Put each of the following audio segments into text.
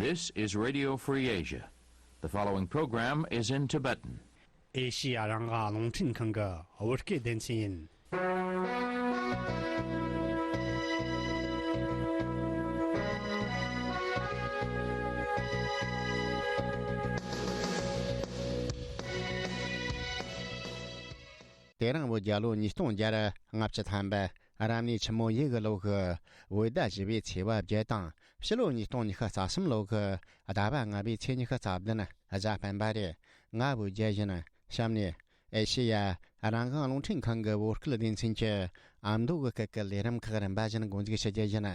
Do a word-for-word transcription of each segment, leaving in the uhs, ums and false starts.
This is Radio Free Asia. The following program is in Tibetan. ཨེ་ཤི་ཡ་རང་དབང་རླུང་འཕྲིན་ཁང་གི་བོད་སྐད་སྡེ་ཚན་ཡིན། དེ་རིང་བོད་རྒྱལ་ལོ་ཉིས་སྟོང་བརྒྱ་ལྔ་བཅུ་ཐམ་པ། རབ་གནས་ཆུ་མོ་ཡོས་གི་ལོ་གི་བོད་ཟླ་བཞི་པའི་ཚེས་པ་བརྒྱད་དང་། ཕྱི་ལོ་ཉིས་སྟོང་ཉི་ཤུ་རྩ་གསུམ་ལོ་གི་ཟླ་བ་ལྔ་པའི་ཚེས་ཉི་ཤུ་རྩ་བདུན་གཟའ་སྤེན་པ་རེད། ང་བོད་རྒྱལ་ཡིན། གཤམ་ནས་ཨེ་ཤེ་ཡ་རང་དབང་རླུང་འཕྲིན་ཁང་གི་བོད་སྐད་སྡེ་ཚན་གྱི་ཨ་མདོ་གི་སྐད་ཀྱི་ལས་རིམ་ཁག་རིམ་པ་བཞིན་འགོ་འཛུགས་ཞུ་རྒྱུ་ཡིན།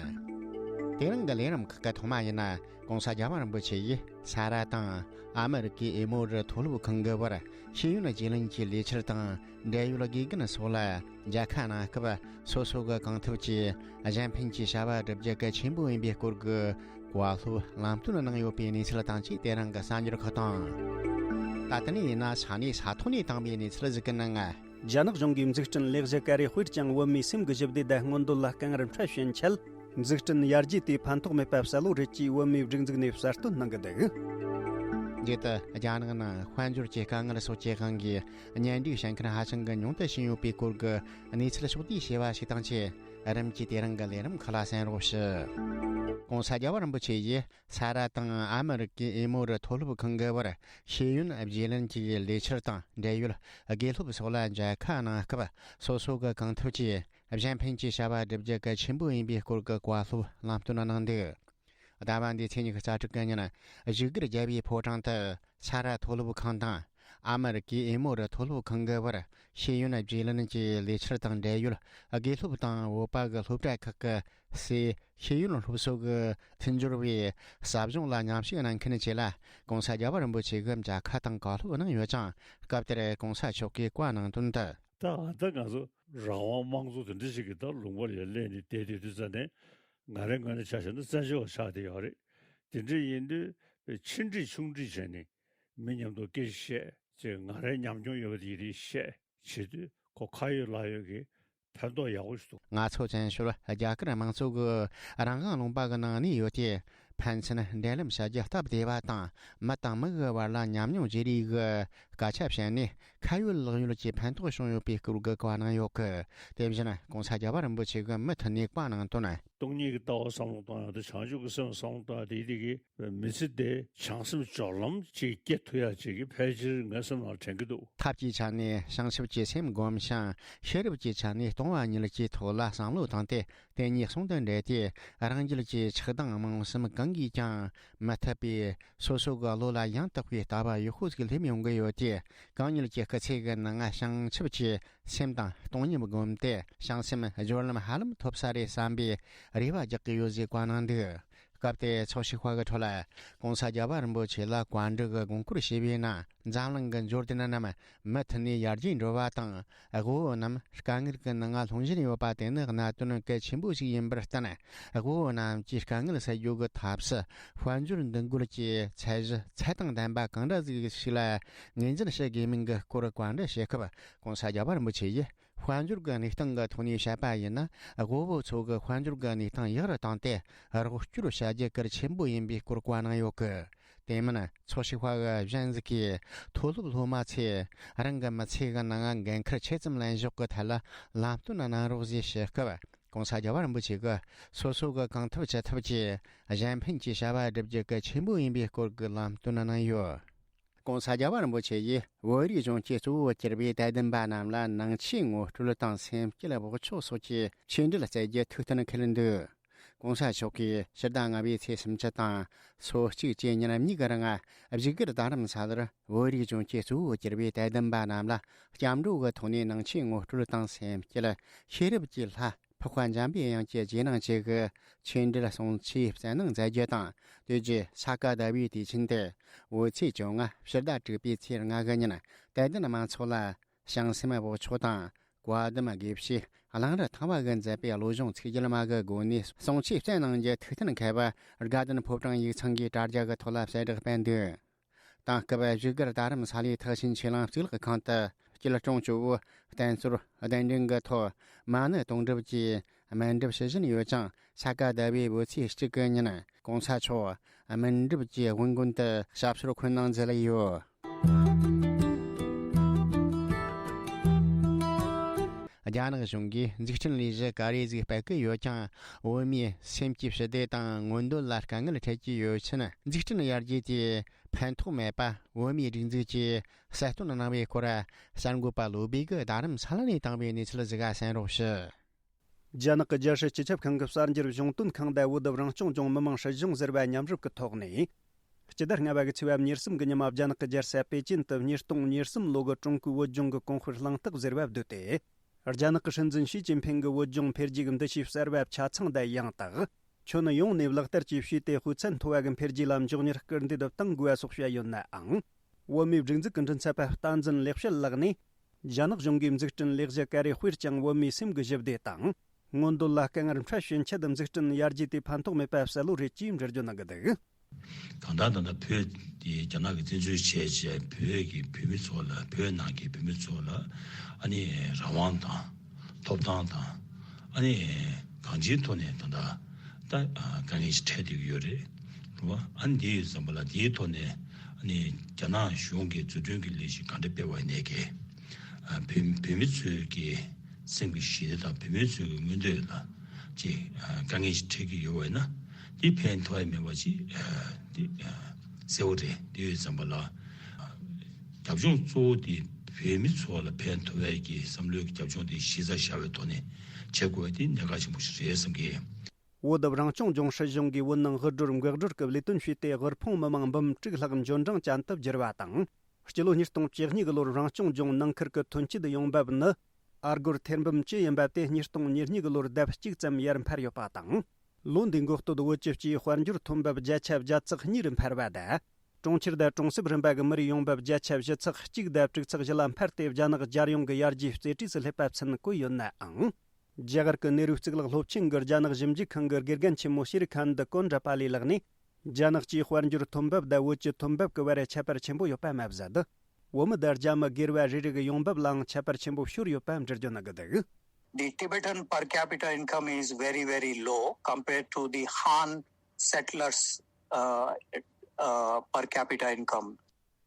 དེ་རིང་གི་ལས་རིམ་ཁག་གི་ཐོག་མ་ཡིན་ན། ༸གོང་ས་༸རྒྱལ་བ་རིན་པོ་ཆེ་ཡིས་ས་ར་དང་ཨ་མི་རི་ཀའི་ཨེ་མོ་རི་མཐོ་སློབ་ཁང་གི་བར་ཤེས་ཡོན་བརྗེ་ལེན་གྱི་ལས་འཆར་དང་འབྲེལ་ཡོད་དགེ་རྒན་སོགས་ལ་མཇལ་ཁ་གནང་སྐབས། སོ་སོ་གི་གང་ཐུབ་ཀྱིས་གཞན་ཕན་གྱི་བྱ་བ་བསྒྲུབ་རྒྱུ་གལ་ཆེན་པོ་ཡིན་པའི་སྐོར་གྱི་བཀའ་སློབ་ལམ་སྟོན་གནང་ཡོད་པའི་གནས་ཚུལ་དང་བཅས་དེ་རིང་གི་གསར་འགྱུར་ཁག་དང་། ད་ལྟ་ནས་ཡིན་ན་ས་གནས་ས་ཐོག་ནས་བཏང་བའི་གནས་ཚུལ་ཞིག་གི་ནང་། རྒྱ་ནག་གཞུང་གིས་འཛུགས་སྐྲུན་ལེགས་བྱ་ག་རེ་དཔེར་བྱང་བོད་མིའི་སེམས་ཀྱི་ཞི་བདེ་དང་མངོན་འདོད་ལ་དཀའ་ངལ་འཕྲད་བཞིན་ཆད། འཛུགས་སྐྲུན་ཡར་རྒྱས་དེ་ཕན་ཐོགས་མེད་པ་གསལ་བོ་རེད་ཅེས་བོད་མིའི་སྒྲིག་འཛུགས་ནས་གསལ་སྟོན་གནང་གི་འདུག་རྗེས་སུ་རྒྱ་ནག་ནང་དཔལ་འབྱོར་གྱི་དཀའ་ངལ་སོགས་ཀྱི་དབང་གིས་གཉེན་སྒྲིག་བྱེད་མཁན་ཧ་ཅང་གི་ཉུང་དུ་ཕྱིན་ཡོད་པའི་སྐོར་གྱི་གནས་ཚུལ་ཕྱོགས་བསྡུས་བྱས་པ་ཞིག་དང་བཅས། རིམ་གྱིས་དེ་རིང་གི་ལས་རིམ་ཁག་ལ་གསན་རོགས་ཞུ། ༸གོང་ས་༸རྒྱལ་བ་རིན་པོ་ཆེ་ཡིས་ས་ར་དང་ཨ་མི་རི་ཀའི་ཨེ་མོ་རི་མཐོ་སློབ་ཁང་གི་བར་ཤེས་ཡོན་བརྗེ་ལེན་གྱི་ལས་འཆར་དང་འབྲེལ་ཡོད་དགེ་སློབ་སོགས་ལ་མཇལ་ཁ་གནང་སྐབས། སོ་སོ་གི་གང་ཐུབ་ཀྱིས་གཞན་ཕན་གྱི་བྱ་བ་བསྒྲུབ་རྒྱུ་གལ་ཆེན་པོ་ཡིན་པའི་སྐོར་གྱི་བཀའ་སློབ་ལམ་སྟོན་གནང་འདུག་ཟླ་བ་འདིའི་ཚེས་ཉི་ཤུ་རྩ་དྲུག་གི་ཉིན། བཞུགས་སྒར་རྒྱལ་བའི་ཕོ་བྲང་དུ་ས་ར་མཐོ་སློབ་ཁང་དང་། ཨ་མི་རི་ཀའི་ཨེ་མོ་རི་མཐོ་སློབ་ཁང་གི་བར་ཤེས་ཡོན་བརྗེ་ལེན་གྱི་ལས་འཆར་དང་འབྲེལ་ཡོད་དགེ་སློབ་དང་བོད་པ་གི་སློབ་གྲྭ་ཁག་གི་སའི་ཤེས་ཡོན་སློབ་གསོ་གི་མཐུན་སྦྱོར་བའི་ཟབ་སྦྱོང་ལ་མཉམ་ཞུགས་གནང་མཁན་བཅས་ལ་༸གོང་ས་༸རྒྱལ་བ་རིན་པོ་ཆེ་གིས་མཇལ་ཁ་དང་བཀའ་སློབ་གནང་ཡོད་ཅིང་། སྐབས་དེར་༸གོང་ས་མཆོག་གིས་བཀའ་གནང་དོན་དུ། ད་ད་ང་ཚོ་རང་དབང་དམངས་གཙོ་དེ་འདྲ་ཞིག་གི་ད་ལུང་པ་ལ་སླེབས་ནས་བསྡད་དུས་དུས་ཙ་ནས། ང་རའི་ངོས་ནས་ཆ་བཞག་ན་བཙན་བྱོལ་བ་ཆགས་བསྡད་ཡོད་རེད། དེ་འདྲ་ཡིན་དུས་ཆེ་འདྲིས་ཆུང་འདྲིས་བྱས་ནས་མི་མཉམ་དུ་སྐད་ཆ་བཤད་ཅེས། ང་རའི་ཉམས་མྱོང་ཡོད་པ་དེ་ཡི་རིགས་བཤད་བྱེད་དུས་ཁོ་ཁ་ཡོད་ལག་ཡོད་ཀྱི་ཕན་ཐོགས་ཡག་པོ་ཞིག་འདུག་ང་ཚོ་བཙན་བྱོལ་རྒྱ་གར་དམངས་གཙོ་གི་རང་དབང་ལུང་པ་གི་ནང་གནས་ཡོད་དེ། ཕན་ཚུན་འབྲེལ་ལམ་བྱ་རྒྱུ་སྟབས་བདེ་བ་དང་། མི་དང་མི་གི་བར་ལ་ཉམས་མྱོང་བརྗེ་རེས་གི་སྐད་ཆ་བཤད་ནས་ཁ་ཡོད་ལག་ཡོད་ཀྱི་ཕན་ཐོགས་བྱུང་ཡོད་པའི་སྐོར་གྱི་བཀའ་གནང་ཡོད་གི། དེ་བཞིན་༸གོང་ས་༸རྒྱལ་བ་རིན་པོ་ཆེ་གིས་མུ་མཐུད་ནས་བཀའ་གནང་དོན། སྟོང་ཉིད་ཀྱི་ལྟ་བ་བསམ་བློ་གཏོང་ཡག་དང་བྱང་ཆུབ་ཀྱི་སེམས་བསམ་བློ་གཏོང་ཡག་དེ་དེ་གི་མི་ཚེ་དེ་བྱང་སེམས་སྦྱོར་ལམ་ཅིག་སྐྱེ་ཐུབ་ཡག་ཅིག་གི་ཕལ་ཆེར་ངའི་སེམས་ནང་དྲན་གྱི་འདུག་ཐབས་ཀྱི་ཆ་ནས་བྱང་ཆུབ་ཀྱི་སེམས་བསྒོམ་ཞིང་། ཤེས་རབ་ཀྱི་ཆ་ནས་སྟོང་པ་ཉིད་ཀྱི་ཐོག་ལ་བསམ་བློ་བཏང་སྟེ། དེ་གཉིས་ཟུང་དུ་འབྲེལ་ཏེ། རང་རྒྱུད་ཀྱི་ཆགས་སྡང་རྨོངས་གསུམ་གང་གིས་ཀྱང་མི་ཐུབ་པས། སོ་སོ་གི་བློ་ལ་ཡང་དག་པའི་ལྟ་བ་ཡག་པོ་ཞིག་སླེབས་ཡོང་གི་ཡོད་དེ། གང་ཉིད་ཀྱི་སྐུ་ཚེ་གི་ནང་བྱང་ཆུབ་ཀྱི་སེམས་དང་སྟོང་ཉིད་བསྒོམས་ཏེ། བྱང་སེམས་སྦྱོར་ལམ་ཧ་ལམ་ཐོབ་ས་རེད་བསམ་པའི་རེ་བ་རྒྱག་གི་ཡོད་ཅེས་བཀའ་གནང་འདུག་སྐབས་དེར་ཚོགས་ཞུགས་པ་གི་ཁྲོད་ལ་༸གོང་ས་༸རྒྱལ་བ་རིན་པོ་ཆེ་ལ་བཀའ་འདྲི་གི་དགོངས་སྐོར་ཞུས་པའི་ནང་། འཛམ་གླིང་གི་འབྱོར་ལྡན་རྣམས་མུ་མཐུད་ནས་ཡར་རྒྱས་འགྲོ་བ་དང་། དབུལ་བོ་རྣམས་དཀའ་ངལ་གྱི་ནང་ལྷུང་བཞིན་ཡོད་པ་དེ་ནི་གནད་དོན་གལ་ཆེན་པོ་ཞིག་ཡིན་པར་བརྟེན། དབུལ་བོ་རྣམས་ཀྱི་དཀའ་ངལ་སེལ་རྒྱུ་གི་ཐབས་སུ་དཔལ་འབྱོར་འདུ་འགོད་ཀྱི་ཚད་གཞི་ཚད་དང་ལྡན་པ་གང་འདྲ་ཞིག་ལ་ངོས་འཛིན་བྱེད་དགོས་མིན་གྱི་སྐོར་བཀའ་འདྲི་ཞུས་སྐབས། ༸གོང་ས་༸རྒྱལ་བ་རིན་པོ་ཆེ་ཡིས། དཔལ་འབྱོར་གྱི་གནས་སྟངས་ཀྱི་ཐོག་ནས་བཤད་པ་ཡིན་ན། དབུལ་བོ་ཚོ་གི་དཔལ་འབྱོར་གྱི་གནས་སྟངས་ཡག་རུ་བཏང་སྟེ། རོགས་སྐྱོར་བྱ་རྒྱུ་གལ་ཆེན་པོ་ཡིན་པའི་སྐོར་བཀའ་གནང་ཡོད་གི། དེ་མིན་ཚོགས་ཞུགས་པ་གཞན་ཞིག་གིས་མཐོ་སློབ་སློབ་མ་ཚོས་རང་གི་མི་ཚེ་གི་ནང་འགན་འཁུར་ཆེ་ཙམ་ལེན་ཕྱོགས་ཀྱི་ཐད་ལ་ལམ་སྟོན་གནང་རོགས་ཞེས་ཞུས་སྐབས། ༸གོང་ས་༸རྒྱལ་བ་རིན་པོ་ཆེ་གིས་སོ་སོ་གི་གང་ཐུབ་ཅི་ཐུབ་ཀྱིས་གཞན་ཕན་གྱི་བྱ་བ་བསྒྲུབ་རྒྱུ་གལ་ཆེན་པོ་ཡིན་པའི་སྐོར་གྱི་ལམ་སྟོན་གནང་ཡོད། ༸གོང་ས་༸རྒྱལ་བ་རིན་པོ་ཆེ་ཡིས་བོད་རིགས་གཞུང་གི་གཙོ་བོར་གྱུར་པའི་དད་ལྡན་པ་རྣམས་ལ་ནང་ཆོས་ངོ་སྤྲོད་དང་སེམས་བསྐྱེད་བག་ཆགས་སོགས་ཀྱི་ཆོས་འབྲེལ་སྩལ་རྒྱུ་ཐུགས་གཏན་འཁེལ་འདུག ༸གོང་ས་མཆོག་གིས་ཕྱི་ཟླ་ལྔ་པའི་ཚེས་སུམ་ཅུ་དང་སོ་གཅིག་བཅས་ཉིན་གཉིས་ཀྱི་རིང་བཞུགས་སྒར་རྡ་རམ་ས་ལར་བོད་རིགས་གཞུང་གི་གཙོ་བོར་གྱུར་པའི་དད་ལྡན་པ་རྣམས་ལ་སྐྱབས་འགྲོ་གི་ཐོག་ནས་ནང་ཆོས་ངོ་སྤྲོད་དང་སེམས་བསྐྱེད། ཤེས་རབ་ཀྱི་ལྷ་འཕགས་པ་འཇམ་པའི་དབྱངས་ཀྱི་རྗེས་གནང་བཅས་ཀྱི་ཆོས་འབྲེལ་གསུང་ཆོས་སྩལ་གནང་མཛད་རྒྱུ་དང་། དེ་རྗེས་ས་ག་ཟླ་བའི་དུས་ཆེན་དེ་བོད་ཚེས་བཅོ་ལྔ་ཕྱི་ཟླ་དྲུག་པའི་ཚེས་ལྔ་གི་ཉིན་དད་ལྡན་མང་ཚོགས་ལ་བྱང་སེམས་བག་ཆགས་དང་བཀའ་གདམས་དགེ་བཤེས་གླང་རི་ཐང་པ་གིས་མཛད་པའི་བློ་སྦྱོང་ཚིག་བརྒྱད་མ་གི་སྒོ་ནས་གསུང་ཆོས་སྩལ་གནང་རྒྱུ་ཐུགས་གཏན་འཁེལ་བར་དགའ་ལྡན་ཕོ་བྲང་ཡིག་ཚང་གིས་དྲ་རྒྱ་གི་ཐོག་ལ་གསལ་བསྒྲགས་སྤེལ་འདུག་དེང་སྐབས་བཞུགས་སྒར་རྡ་རམ་ས་ལའི་ཐེག་ཆེན་ཆོས་གླིང་གཙུག་ལག་ཁང་དུ་སྐྱིད་གྲོང་ཇོ་བོ་བསྟན་འཛིན་གདན་འདྲེན་གྱི་ཐོག་མ་ཎི་དུང་སྒྲུབ་ཀྱིས་སྨན་སྒྲུབ་ཞུ་བཞིན་ཡོད་ཅིང་། ས་ག་ཟླ་བའི་བོད་ཚེས་གཅིག་གི་ཉིན་ གོང་ས་མཆོག་སྨིན་གྲུབ་ཀྱི་དབུ་འགོན་དུ་ཞབས་སོར་འཁོད་གནང་མཛད་ཡོད། རྒྱ་ནག་གཞུང་གིས་འཛུགས་སྐྲུན་ལས་གཞི་ག་རེ་ཟིག་སྤེལ་གི་ཡོད་ཀྱང་། བོད་མིའི་སེམས་ཀྱི་ཞི་བདེ་དང་མངོན་འདོད་ལ་དཀའ་ངལ་འཕྲད་ཀྱི་ཡོད་ཕྱིན། འཛུགས་སྐྲུན་ཡར་རྒྱས་དེ་ཕན་ཐོགས་མེད་པ། བོད་མིའི་སྒྲིག་འཛུགས་ཀྱིས་གསལ་སྟོན་གནང་བའི་སྐོར། གསར་འགོད་པ་བློ་བྷེ་གིས་རྡ་རམ་ས་ལ་ནས་བཏང་བའི་གནས་ཚུལ་ཟིག་གསན་རོགས་ཞུ། རྒྱ་ནག་གི་རྒྱལ་སྲིད་སྤྱི་ཁྱབ་ཁང་གི་གསར་འགྱུར་གཞུང་དོན་ཁང་དང་བོད་དུ་རང་སྐྱོང་ལྗོངས་མི་དམངས་སྲིད་གཞུང་ཟེར་བ་མཉམ་རུབ་ཀྱི་ཐོག་ནས། སྤྱི་ཟླ་ལྔ་པ་གི་ཚེས་པ་ཉེར་གསུམ་གྱི་ཉི་མ་རྒྱ་ནག་གི་རྒྱལ་ས་པེ་ཅིན་དུ་ཉིས་སྟོང་ཉེར་གསུམ་ལོ་གི་ཀྲུང་གོའི་བོད་ལྗོངས་ཀྱི་གོང་སྤེལ་གླེང་སྟེགས་ཟེར་བ་བསྡུས་ཏེ། རྒྱ་ནག་གི་སྲིད་འཛིན་ཞི་ཅིན་ཕིང་གི་བོད་ལྗོངས་འཕེལ་རྒྱས་ཀྱི་འདུ་ཤེས་གསར་བ་ཆ་ཚང་དང་ཡང་དག་ཁྱོན་ཡོངས་ནས་ལག་བསྟར་བཅས་བྱས་ཏེ། དཔེ་ཚད་མཐོ་བ་གི་འཕེལ་རྒྱས་ལ་མགྱོགས་མྱུར་སྐུལ་འདེད་གཏང་དགོས་པ་སོགས་བཤད་ཡོད་ནའང་། བོད་མིའི་སྒྲིག་འཛུགས་ཀྱི་མགྲིན་ཚབ་པ་བསྟན་འཛིན་ལེགས་བཤད་ལགས་ནས། རྒྱ་ནག་གཞུང་གིས་འཛུགས་སྐྲུན་ལས་གཞི་ག་རེ་སྤེལ་ཀྱང་བོད་མིའི་སེམས་ཀྱི་ཞི་བདེ་དང་། མངོན་འདོད་ལ་དཀའ་ངལ་འཕྲད་ཕྱིན་ཆད་འཛུགས་སྐྲུན་ཡར་རྒྱས་དེ་ཕན་ཐོགས་མེད་པ་གསལ་བོ་རེད་ཅེས་འགྲེལ་བརྗོད་གནང་གི་འདུག། གང་ལྟར་ད་ལྟ་བོད་དེ་རྒྱ་ནག་གིས་བཙན་འཛུལ་བྱས་བྱས། བོད་ཀྱི་བོད་མི་ཚོ་ལ། བོད་ནང་གི་བོད་མི་ཚོ་ལ་ཨ་ནི་རང་དབང་དང་ཐོབ་ཐང་དང་། ཨ་ནི་གང་ཅིའི་ཐོག་ནས་ད་ལྟ་ད་དཀའ་ངལ་ཞིག་འཕྲད་བསྡད་ཀྱི་ཡོད་རེད། རེད་བ། ཨ་ནི་དེ་ཡོད་ཙམ་པ་ལ། དེའི་ཐོག་ནས་ཨ་ནི་རྒྱ་ནག་གཞུང་གིས་འཛུགས་སྐྲུན་གྱི་ལས་གཞི་གང་འདྲ་སྤེལ་བ་ཡིན་ནའི་གི། ཨ། བོད་བོད་མི་ཚོའི་གི་སེམས་ཀྱི་ཞི་བདེ་དང་བོད་མི་ཚོའི་གི་མངོན་འདོད་ལ་ཅིག་ཨ། དཀའ་ངལ་ཞིག་འཕྲད་ཀྱི་ཡོད་པ་ཡིན་ན། འདི་ཕན་ཐོགས་ཡ་མེད་པ་ཅིག་ཨ། འདི་ཨ། གསལ་བོ་རེད། དེ་ཡོད་ཙམ་པ་ལ། ཨ། རྒྱབ་ལྗོངས་གཙོ་བོ་དེ་བོད་མི་ཚོ་ལ་ཕན་ཐོགས་ཡ་གི་བསམ་བློའི་གི་རྒྱབ་ལྗོངས་དེ་གཞི་རྩར་བཞག་པའི་ཐོག་ནས་བྱེད་དགོས་པ་དེ་གནད་འགག་ཆེན་པོ་ཞིག་རེད་བསམ་གི། བོད་རང་སྐྱོང་ལྗོངས་སྲིད་གཞུང་གིས་བོད་ནང་དབུལ་སྒྲོལ་འགག་སྒྲོལ་གྱི་ལས་དོན་བྱས་ཏེ། དབུལ་ཕོངས་མི་མང་འབུམ་དྲུག་ལྷག་འབྱོར་འབྲིང་ཅན་དུ་བསྒྱུར་བ་དང་། སྤྱི་ལོ་ཉིས་སྟོང་བཅུ་གཉིས་གི་ལོར་རང་སྐྱོང་ལྗོངས་ནང་ཁུལ་གྱི་ཐོན་སྐྱེད་ཡོང་འབབ་ནི་ཨ་སྒོར་ཐེར་འབུམ་བཅུ་ཡིན་པ་དེ་ཉིས་སྟོང་ཉེར་གཉིས་གི་ལོར་ལྡབ་གཅིག་ཙམ་ཡར་འཕར་ཡོད་པ་དང་། ལོ་འདིའི་འགོ་སྟོད་བོད་ཀྱི་སྤྱིའི་དཔལ་འབྱོར་ཐོན་འབབ་བརྒྱ་ཆ་བརྒྱ་ཚེག་གཉིས་རུ་འཕར་བ་དང་། གྲོང་ཁྱེར་དང་གྲོང་གསེབ་རིམ་པ་གི་མི་རིགས་ཡོང་འབབ་བརྒྱ་ཆ་བཞི་ཚེག་གཅིག་དང་དྲུག་ཚེག་བཞི་ལ་འཕར་ཏེ། རྒྱ་ནག་རྒྱལ་ཡོངས་ཀྱི་ཡར་རྒྱས་རྩེ་གྲས་སུ་སླེབས་པ་མཚོན་བཀོད་ཡོད་ནའང་། རྒྱ་གར་གྱི་ནེ་རུ་གཙུག་ལག་སློབ་ཆེན་གྱི་རྒྱ་ནག་ཞིབ་འཇུག་ཁང་གི་དགེ་རྒན་ཆེན་མོ་ཤེ་རི་ཁན་དི་ཀོན་ཌྲ་པ་ལི་ལགས་ནས། རྒྱ་ནག་སྤྱིའི་དཔལ་འབྱོར་ཐོན་འབབ་དང་བོད་ཀྱི་ཐོན་འབབ་ཀྱི་བར་ཁྱད་པར་ཆེན་པོ་ཡོད་པ་མ་ཟད། བོད་མི་དང་རྒྱ་མི་སྒེར་བ་རེ་རེ་གི་ཡོང་འབབ་ལའང་ཁྱད་པར་ཆེན་པོ་ཤོར་ཡོད་པ་འགྲེལ་བརྗོད་གནང་གི་འདུག། The Tibetan per capita income is very, very low compared to the Han settlers, uh, uh, per capita income.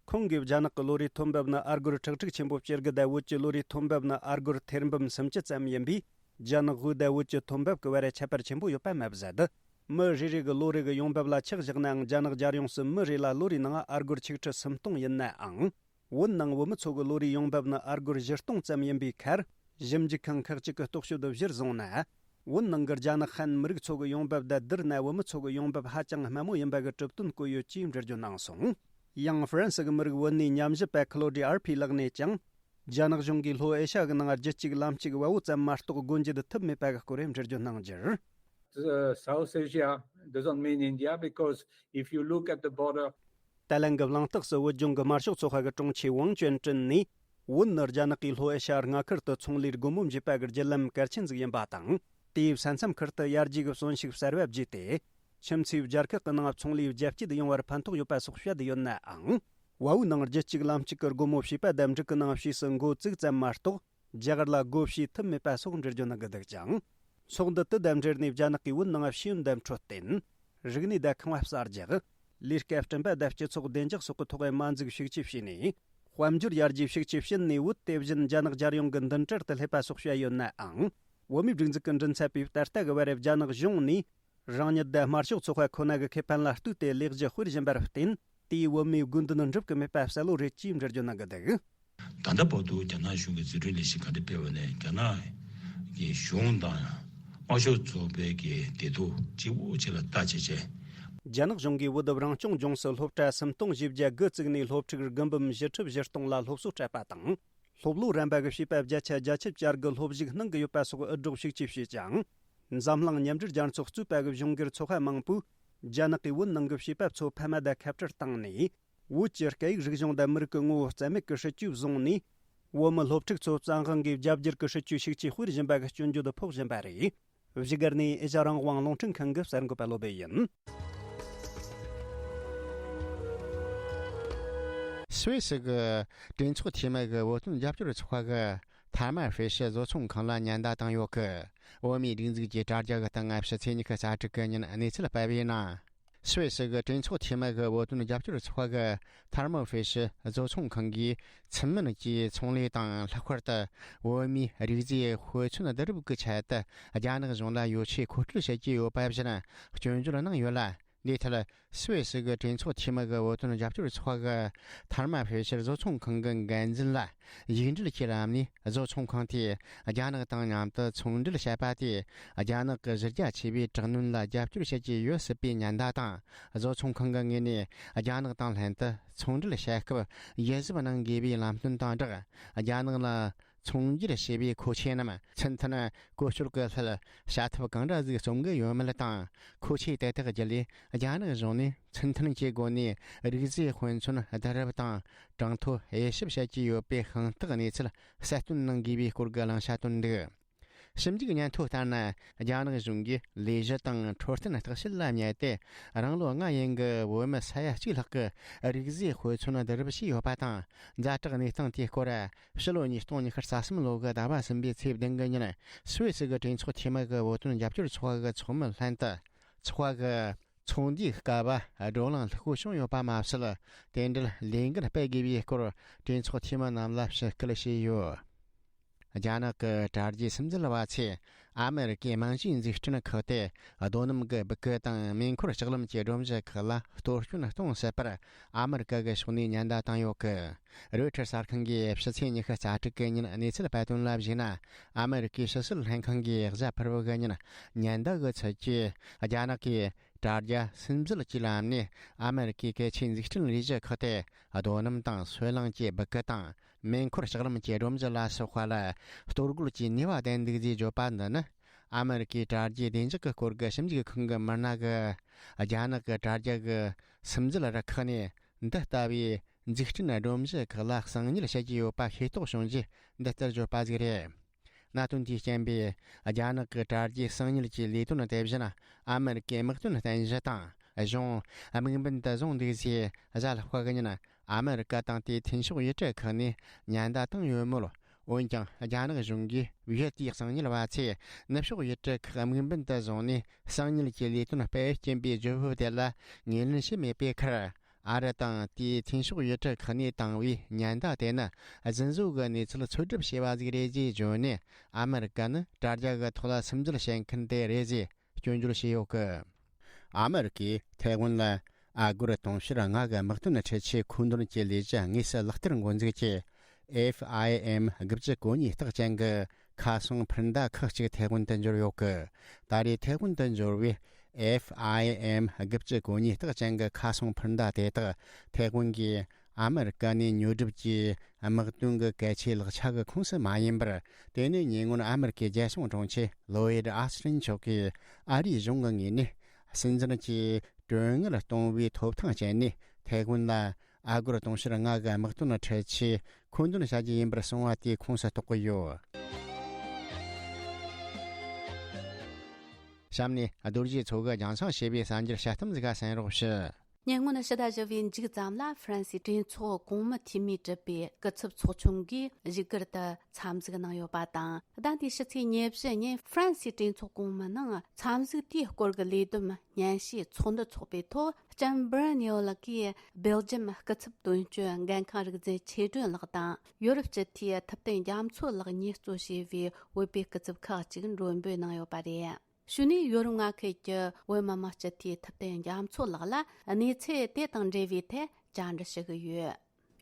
ཁོང་གིས། རྒྱ་ནག་གི་ལོ་རེའི་ཐོན་འབབ་ནི་ཨ་སྒོར་ཁྲག་ཁྲིག་ཆེན་པོ་བཅུ་དགུ་དང་། བོད་ཀྱི་ལོ་རེའི་ཐོན་འབབ་ནི་ཨ་སྒོར་ཐེར་འབུམ་སུམ་ཅུ་ཙམ་ཡིན་པས། རྒྱ་ནག་དབུས་དང་བོད་ཀྱི་ཐོན་འབབ་ཀྱི་བར་ཁྱད་པར་ཆེན་པོ་ཡོད་པ་མ་ཟད། མི་རེ་རེ་གི་ལོ་རེ་གི་ཡོང་འབབ་ལ་ཆ་བཞག་ནའང་། རྒྱ་ནག་རྒྱལ་ཡོངས་སུ་མི་རེ་ལ་ལོ་རེའི་ནང་ཨ་སྒོར་ཆིག་ཁྲི་སུམ་སྟོང་ཡིན་ནའང་། བོད་ནང་བོད་མི་ཚོ་གི་ལོ་རེའི་ཡོང་འབབ་ནི་ཨ་སྒོར་བཞི་སྟོང་ཙམ་ཡིན་པའི་ཁར། ཞིབ་འཇུག་ཁང་ཁག་ཅིག་གི་རྟོག་དཔྱོད་དུ་གཞིར་བཟུང་ན། བོད་ནང་གི་རྒྱ་ནག་ཧན་མི་རིགས་ཚོ་གི་ཡོང་འབབ་དང་བསྡུར་ན། བོད་མི་ཚོ་གི་ཡོང་འབབ་ཧ་ཅང་དམའ་མོ་ཡིན་པ་གི་གྲུབ་དོན་བཀོད་ཡོད་ཅེས་འགྲེལ་བརྗོད་གནང་སོང་། ཡང་ཧྥ་རན་སི་གི་མི་རིགས་བོད་གནས་ཉམས་ཞིབ་པ་ཁི་ལོ་ཌི་ཨར་ཕི་ལགས་ནས་ཀྱང་། རྒྱ་ནག་གཞུང་གིས་ལྷོ་ཨེ་ཤ་ཡ་གི་ནང་རྒྱུད་གཅིག་ལམ་གཅིག་བལ་པོ་ཙམ་མ་གཏོགས་སྒོ་འབྱེད་ཐུབ་མེད་པ་གི་སྐོར་འགྲེལ་བརྗོད་གནང་རྒྱུར། Uh, South Asia doesn't mean India because if you look at the border, ཏཱ་ལན་གྱི་གླེང་སྟེགས་སུ་བོད་ལྗོངས་ཀྱི་དམར་ཤོག་ཚོགས་པ་གི་དྲུང་ཆེ་ཝང་ཅོན་ཀྲིན་ནས། བོད་ནི་རྒྱ་ནག་གིས་ལྷོ་ཨེ་ཤ་ཡ་མངའ་ཁུལ་དུ་ཚོང་ལས་སྒོ་མོ་འབྱེད་པ་གི་བརྒྱུད་ལམ་གལ་ཆེན་ཟིག་ཡིན་པ་དང་། དེའི་ས་མཚམས་ཁུལ་དུ་ཡར་རྒྱས་ཀྱི་གསོན་ཤུགས་གསར་བ་བརྗེས་ཏེ། ཁྱིམ་མཚེས་རྒྱལ་ཁག་གི་ནང་ཚོང་ལས་རྒྱ་སྐྱེད་ཡོང་བར་ཕན་ཐོགས་ཡོད་པ་སོགས་བཤད་ཡོད་ནའང་། བལ་པོའི་ནང་རྒྱུད་གཅིག་ལམ་གཅིག་གི་སྒོ་མོ་ཕྱེས་པ་དང་། འབྲུག་གི་ནང་ཕྱིས་སུ་འགོ་བཙུགས་ཙམ་མ་གཏོགས། རྒྱ་གར་ལ་སྒོ་ཕྱེ་ཐུབ་མེད་པ་སོགས་འགྲེལ་བརྗོད་གནང་གི་འདུག་ཀྱང་། ཚོགས་འདུ་དེ་དང་འབྲེལ་ནས་རྒྱ་ནག་གིས་བོད་ནང་ཤེས་ཡོན་དང་འཕྲོད་བསྟེན། རིག་གནས་དང་ཁང་པ་གསར་རྒྱག། ལས་ཀ་བསྐྲུན་པ་དང་སྤྱི་ཚོགས་བདེ་འཇགས་སོགས་ཀྱི་ཐོག་མ་འཛུགས་ཤུགས་ཆེ་བྱས་ནས། དཔལ་འབྱོར་ཡར་རྒྱས་ཤུགས་ཆེ་ཕྱིན་ནས། བོད་དེ་བཞིན་རྒྱ་ནག་རྒྱལ་ཡོངས་ཀྱི་མདུན་གྲལ་དུ་སླེབས་པ་སོགས་བཤད་ཡོད་ནའང་། བོད་མིའི་སྒྲིག་འཛུགས་ཀྱི་མགྲིན་ཚབ་པས་ད་ལྟ་གི་བར་རྒྱ་ནག་གཞུང་ནས། རང་ཉིད་དང་དམར་ཤོག་ཚོགས་པ་ཁོ་ན་གི་ཁེ་ཕན་ལ་ལྟོས་ཏེ་ལས་གཞི་སྤེལ་བཞིན་པར་བརྟེན། དེས་བོད་མིའི་དགོས་འདུན་འགྲུབ་ཀྱི་མེད་པ་གསལ་བོ་རེད་ཅེས་འགྲེལ་བརྗོད་གནང་གི་འདུག། ད་ལྟ་བར་དུ་རྒྱ་ནག་གཞུང་གིས་འཛུགས་སྐྲུན་ལས་གཞི་ག་འདྲ་སྤེལ་བ་ནས། རྒྱ་ནག་གི་གཞུང་དང་དམར་ཤོག་ཚོགས་པའི་གི་བདེ་སྡུག་གཅིག་པོ་གཅིག་ལ་ལྟ་བྱས་བྱས། རྒྱ་ནག་གཞུང་གིས་བོད་རང་སྐྱོང་ལྗོངས་སུ་སློབ་གྲྭ་སུམ་སྟོང་བཞི་བརྒྱ་དགུ་བཙུགས་ནས། སློབ་ཕྲུག་དགུ་འབུམ་བཞི་ཁྲི་བཞི་སྟོང་ལ་སློབ་གསོ་སྤྲད་པ་དང་། སློབ་ལོ་རན་པ་གི་བྱིས་པ་བརྒྱ་ཆ་བརྒྱད་ཅུ་གྱ་དགུ་སློབ་ཞུགས་གནང་གི་ཡོད་པ་སོགས་འུད་སྒྲོག་ཤུགས་ཆེ་བྱས་ཀྱང་། འཛམ་གླིང་མཉམ་འབྲེལ་རྒྱལ་ཚོགས་གཙོས་པ་གི་གཞུང་སྒེར་ཚོགས་པ་མང་པོས། རྒྱ་ནག་གིས་བོད་ནང་གི་བྱིས་པ་ཚོ་ཕ་མ་དང་ཁ་བྲལ་བཏང་ནས། བོད་ཀྱི་སྐད་ཡིག་རིག་གཞུང་དང་མི་རིགས་ཀྱི་ངོ་བོ་རྩ་མེད་ཀྱི་སྲིད་ཇུས་བཟུང་ནས། བོད་མི་སློབ་ཕྲུག་ཚོ་བཙན་དབང་གིས་རྒྱ་བསྒྱུར་གྱི་སྲིད་ཇུས་ཤུགས་ཆེ་སྤེལ་བཞིན་པ་གི་སྐྱོན་བརྗོད་ཕོག་བཞིན་པ་རེད། བཞུགས་སྒར་ནས་ཨེ་ཤ་རང་དབང་རླུང་འཕྲིན་ཁང་གི་གསར་འགོད་པ་བློ་བྷེ་ཡིན། སུད་སི་གི་གྲོས་ཚོགས་འཐུས་མི་གི་བོད་དོན་རྒྱབ་སྐྱོར་ཚོགས་པ་གི་ཐ་མ་ཧྥེ་ཤི་བཟོ་ཚོང་ཁང་ལ་ཉེན་བརྡ་བཏང་ཡོད་གི། བོད་མིའི་སྒྲིག་འཛུགས་ཀྱི་དྲ་རྒྱ་གི་སྟེང་ཕྱི་ཚེས་ཉི་ཤུ་རྩ་དྲུག་གི་ཉིན་གནས་ཚུལ་སྤེལ་བའི་ནང་། སུད་སི་གི་གྲོས་ཚོགས་འཐུས་མི་གི་བོད་དོན་རྒྱབ་སྐྱོར་ཚོགས་པ་གི་ཐར་མོ་ཧྥེ་ཤི་བཟོ་ཚོང་ཁང་གིས་ཚུལ་མིན་གྱིས་ཚོང་ལས་དང་། ལྷག་པར་དུ་བོད་མིའི་རིགས་རྫས་དཔེ་མཚོན་བསྡུ་རུབ་ཀྱི་ཆེད་དུ་རྒྱ་ནག་གཞུང་ལ་ཡོ་ཆས་མཁོ་སྤྲོད་བྱེད་ཀྱི་ཡོད་པ་བཞིན་སྐྱོན་བརྗོད་གནང་ཡོད་ལ། འདིའི་ཐད་སུད་སི་གི་གྲོས་ཚོགས་འཐུས་མི་གི་བོད་དོན་རྒྱབ་སྐྱོར་ཚོགས་པ་གི་ཐར་མོ་ཧྥེ་ཤི་བཟོ་ཚོང་ཁང་གི་འགན་འཛིན་ལ་ཡིག་འབྲེལ་གྱི་ལམ་ནས། བཟོ་ཚོང་ཁང་དེས་རྒྱ་ནག་དང་མཉམ་དུ་ཚོང་འབྲེལ་བྱས་པ་དེས་རྒྱ་ནག་གི་གཞི་རྒྱ་ཆེ་བའི་དྲག་གནོན་ལ་རྒྱབ་སྐྱོར་བྱེད་ཀྱི་ཡོད་སྲིད་པའི་ཉེན་བརྡ་དང་། བཟོ་ཚོང་ཁང་གི་ངོས་ནས་རྒྱ་ནག་དང་ལྷན་དུ་ཚོང་འབྲེལ་བྱེད་སྐབས་ཡིད་གཟབ་གནང་དགོས་པའི་ལམ་སྟོན་དང་སྦྲགས། རྒྱ་ནག་ལ་ཚོང་སྒྱུར་བྱེད་པའི་མཁོ་ཆས་རྣམས་ཚུལ་མཐུན་བཀོལ་སྤྱོད་ཀྱི་སླད་བྱ་ཐབས་གང་འདྲ་ཟིག་རྩོམ་གི་ཡོད་མེད་དང་། མཁོ་ཆས་དེ་དག་བརྒྱུད་ལས་རྒྱ་ནག་གཞུང་ནས་ཚུལ་མཐུན་གྱི་སྒོ་ནས་རིགས་རྫས་དཔེ་མཚོན་བསྡུ་རུབ་དང་གྲངས་ཐོ་དབྱེ་ཞིབ་བྱེད་ཀྱི་ཡོད་པའི་དཔང་རྟགས་གནས་ཚུལ་གསལ་སྟོན་གནང་དགོས་པའི་སྐོར་གྱི་གླེང་བྱ་བཏོན་འདུག། ཞིབ་འཇུག་སྙན་ཐོ་ལྟར་ན། རྒྱ་ནག་གཞུང་གིས་ལས་གཞི་དང་འཕྲོད་བསྟེན་བརྟག་དཔྱད་ལ་དམིགས་ཏེ། རང་ལོ་ལྔ་ཡན་གྱི་བོད་མི་ས་ཡ་གཅིག་ལྷག་གི་རིགས་རྫས་དཔེ་མཚོན་བསྡུ་རུབ་བྱས་ཡོད་པ་དང་། ཛ་དྲག་གནས་སྟངས་དེའི་སྐོར། ཕྱི་ལོ་ཉིས་སྟོང་ཉི་ཤུ་རྩ་གསུམ་ལོ་གི་ཟླ་བ་གསུམ་པའི་ཚེས་བདུན་གི་ཉིན། སུད་སི་གི་གྲོས་ཚོགས་འཐུས་མི་གི་བོད་དོན་རྒྱབ་སྐྱོར་ཚོགས་པ་གི་ཚོགས་མི་ལྷན་དུ། ཚོགས་པ་གི་ཚོགས་འདུའི་སྐབས་བགྲོ་གླེང་ལྷུག་པོ་བྱུང་ཡོད་པ་མ་ཟད། དེ་འབྲེལ་ལས་འགུལ་སྤེལ་དགོས་པའི་སྐོར་གྲོས་ཚོགས་འཐུས་མི་རྣམས་ལ་ཞུ་སྐུལ་བྱས་ཡོད། རྒྱ་ནག་གི་དྲ་རྒྱའི་སིམ་འཛུལ་བ་ཚོས་ཨ་མེ་རི་ཀའི་རྨང་གཞིའི་འཛུགས་སྐྲུན་ཁག་སྟེ། རྡོ་སྣུམ་གྱི་སྦུ་གུ་དང་མེ་འཁོར་ལྕགས་ལམ་གྱི་སྒྲོམ་གཞི་ཁག་ལ་གཏོར་སྐྱོན་གཏོང་སྲིད་པར་ཨ་མེ་རི་ཀ་གི་ཕྱོགས་ནས་ཉེན་བརྡ་བཏང་ཡོད་སྐད། རོའི་ཊར་གསར་ཁང་གིས་ཕྱི་ཚེས་ཉི་ཤུ་རྩ་དྲུག་གི་ཉིན་གནས་ཚུལ་སྤེལ་དོན་ལ་གཞིགས་ན། ཨ་མེ་རི་ཀའི་ཕྱི་སྲིད་ལྷན་ཁང་གིས་གཟའ་ཕུར་བུ་གི་ཉིན་ཉེན་བརྡ་གི་ཚུལ་གྱིས། རྒྱ་ནག་གིས་དྲ་རྒྱ་སིམ་འཛུལ་གྱི་ལམ་ནས་ཨ་མེ་རི་ཀའི་གལ་ཆེའི་འཛུགས་སྐྲུན་ལས་གཞི་ཁག་སྟེ། རྡོ་སྣུམ་དང་སོལ་རླངས་ཀྱི་སྦུ་གུ་དང་། མེ་འཁོར་ལྕགས་ལམ་གྱི་སྒྲོམ་གཞི་ལ་སོགས་པ་ལ་གཏོར་རྒོལ་གྱི་ནུས་པ་ལྡན་འདུག་ཅེས་བརྗོད་པ་འདི་ནི། ཨ་མེ་རི་ཀའི་དྲ་རྒྱའི་བདེ་འཇགས་ཀྱི་སྐོར་གྱི་ཞིབ་འཇུག་ཁང་གི་མི་སྣ་གིས། རྒྱ་ནག་གི་དྲ་རྒྱ་གི་སིམ་འཛུལ་རུ་ཁག་ནས་འདི་ལྟ་བུའི་འཛུགས་སྐྲུན་སྒྲོམ་གཞི་ཁག་ལ་གསང་ཉུལ་བྱེད་ཀྱི་ཡོད་པ་ཤེས་རྟོགས་བྱུང་རྗེས་འདི་ལྟར་བརྗོད་པ་ཟིག་རེད། གནད་དོན་དེའི་རྐྱེན་པས། རྒྱ་ནག་གི་དྲ་རྒྱའི་གསང་ཉུལ་གྱི་ལས་དོན་དེ་བཞིན་ཨ་མེ་རི་ཀའི་དམག་དོན་རྟེན་གཞི་དང་གཞུང་དམིགས་འབེན་དུ་བཟུང་འདུག་ཅེས་གཟའ་ལྷག་པ་གི་ཉིན་ཨ་མེ་རི་ཀ་དང་དེའི་མཐུན་ཕྱོགས་ཡུལ་གྲུ་ཁག་ནས་ཉེན་བརྡ་བཏང་ཡོད་མོད། འོན་ཀྱང་རྒྱ་ནག་གཞུང་གིས་བོད་དེའི་གསང་ཉུལ་བ་ཚོས་ནུབ་ཕྱོགས་ཡུལ་གྲུ་ཁག་དམིགས་འབེན་དུ་བཟུང་ནས་གསང་ཉུལ་གྱི་ལས་དོན་སྤེལ་རྐྱེན་པའི་བརྗོད་བབ་དེ་ལ་ངོས་ལེན་བྱས་མེད་པའི་ཁར། ཨ་རི་དང་དེའི་མཐུན་ཕྱོགས་ཡུལ་གྲུ་ཁག་ནས་བཏང་བའི་ཉེན་བརྡ་དེ་ནི་རྫུན་བཟོ་གི་གནས་ཚུལ་འཚོལ་སྒྲུབ་བྱས་པ་ཟིག་རེད་ཅེས་བརྗོད་ནས། ཨ་མེ་རི་ཀ་ནི་དྲ་རྒྱ་གི་ཐོག་ལ་སིམ་འཛུལ་བྱེད་མཁན་དེ་རེད་ཅེས་སྐྱོན་བརྗོད་བྱས་ཡོད་གི། ཨ་མེ་རི་ཀས་ཐའེ་ཝན་ལ་ཨ་སྒོར་དུང་ཕྱུར་ལྔ་གི་དམག་དོན་འཕྲུལ་ཆས་མཁོ་འདོན་གྱི་ལས་གཞི་དངོས་སུ་ལག་བསྟར་འགོ་འཛུགས་ཀྱིས། F I M དགུ་བཅུ་གོ་གཉིས་རྟགས་ཅན་གྱི་ཁ་སང་འཕུར་མདའ་ཁག་ཅིག་ཐའེ་ཝན་དུ་འབྱོར་ཡོད་གི། ད་རེས་ཐའེ་ཝན་དུ་འབྱོར་བའི་F I M དགུ་བཅུ་གོ་གཉིས་རྟགས་ཅན་གྱི་ཁ་སང་འཕུར་མདའ་དེ་དག་ཐའེ་ཝན་གྱིས་ཨ་མེ་རི་ཀ་ནས་ཉོ་སྒྲུབ་ཀྱིས་དམག་དོན་གྱི་གལ་ཆེའི་ལག་ཆ་གི་ཁོངས་སུ་མ་ཡིན་པར། དེ་ནི་ཉེ་སྔོན་ཨ་མེ་རི་ཀའི་རྒྱལ་སྲུང་དྲུང་ཆེ་ལོ་ཡིད་ཨ་སི་ཊིན་མཆོག་གིས་ཨ་རིའི་གཞུང་གི་ངོས་ནས་སྲིད་འཛིན་གྱིས་གྲོན་དངུལ་གཏོང་བའི་ཐོབ་ཐང་སྤྱད་ནས་ཐའེ་ཝན་ལ་ཨ་སྒོར་དུང་ཕྱུར་ལྔ་གི་དམག་དོན་འཕྲུལ་ཆས་མཁོ་འདོན་བྱ་རྒྱུ་ཡིན་པར་གསུངས་པ་དེའི་ཁོངས་སུ་གཏོགས་ཀྱི་ཡོད། གཤམ་ནས་རྡོ་རྗེ་མཚོ་གིས་རྒྱང་སྲིང་བྱས་པའི་གསར་འགྱུར་དཔྱད་གཏམ་ཟིག་ག་གསན་རོགས་ཞུ། ཉེ་སྔོན་ཕྱི་ཟླ་བཞི་པའི་མཇུག་ཙམ་ལ་ཧྥ་རན་སིའི་གྲོས་ཚོགས་གོང་མའི་འཐུས་མིས་གྲུབ་པའི་སྐུ་ཚབ་ཚོགས་ཆུང་གིས་བཞུགས་སྒར་དུ་འཚམས་གཟིགས་གནང་ཡོད་པ་དང་། ཟླ་འདིའི་ཕྱི་ཚེས་ཉེར་བཞི་ཉིན་ཧྥ་རན་སིའི་གྲོས་ཚོགས་གོང་མའི་ནང་འཚམས་གཟིགས་དེའི་སྐོར་གྱི་ལས་བསྡོམས་སྙན་ཞུའི་ཚོགས་འདུ་འཚོགས་པའི་ཐོག་ལྕམ་བྷི་རི་ནི་ཨོ་ལགས་ཀྱིས་སྦེལ་ཇམ་སྐུ་ཚབ་དོན་གཅོད་འགན་ཁུར་རིག་འཛིན་ཆོས་སྒྲོན་ལགས་དང་ཡོ་རོབ་སྤྱི་འཐུས་ཐུབ་བསྟན་རྒྱ་མཚོ་ལགས་གཉིས་གཙོ་བྱས་པའི་བོད་པའི་སྐུ་ཚབ་ཁག་ཅིག་མགྲོན་འབོད་གནང་ཡོད་པ་རེད། ཞུ་ནས་ཡོ་རོབ་མངའ་ཁུལ་གྱི་བོད་མི་མང་སྤྱི་འཐུས་ཐུབ་བསྟན་རྒྱ་མཚོ་ལགས་ལ་གནས་ཚུལ་དེ་དང་འབྲེལ་བའི་ཐད་བཅར་འདྲི་ཞུ་གི་ཡོད།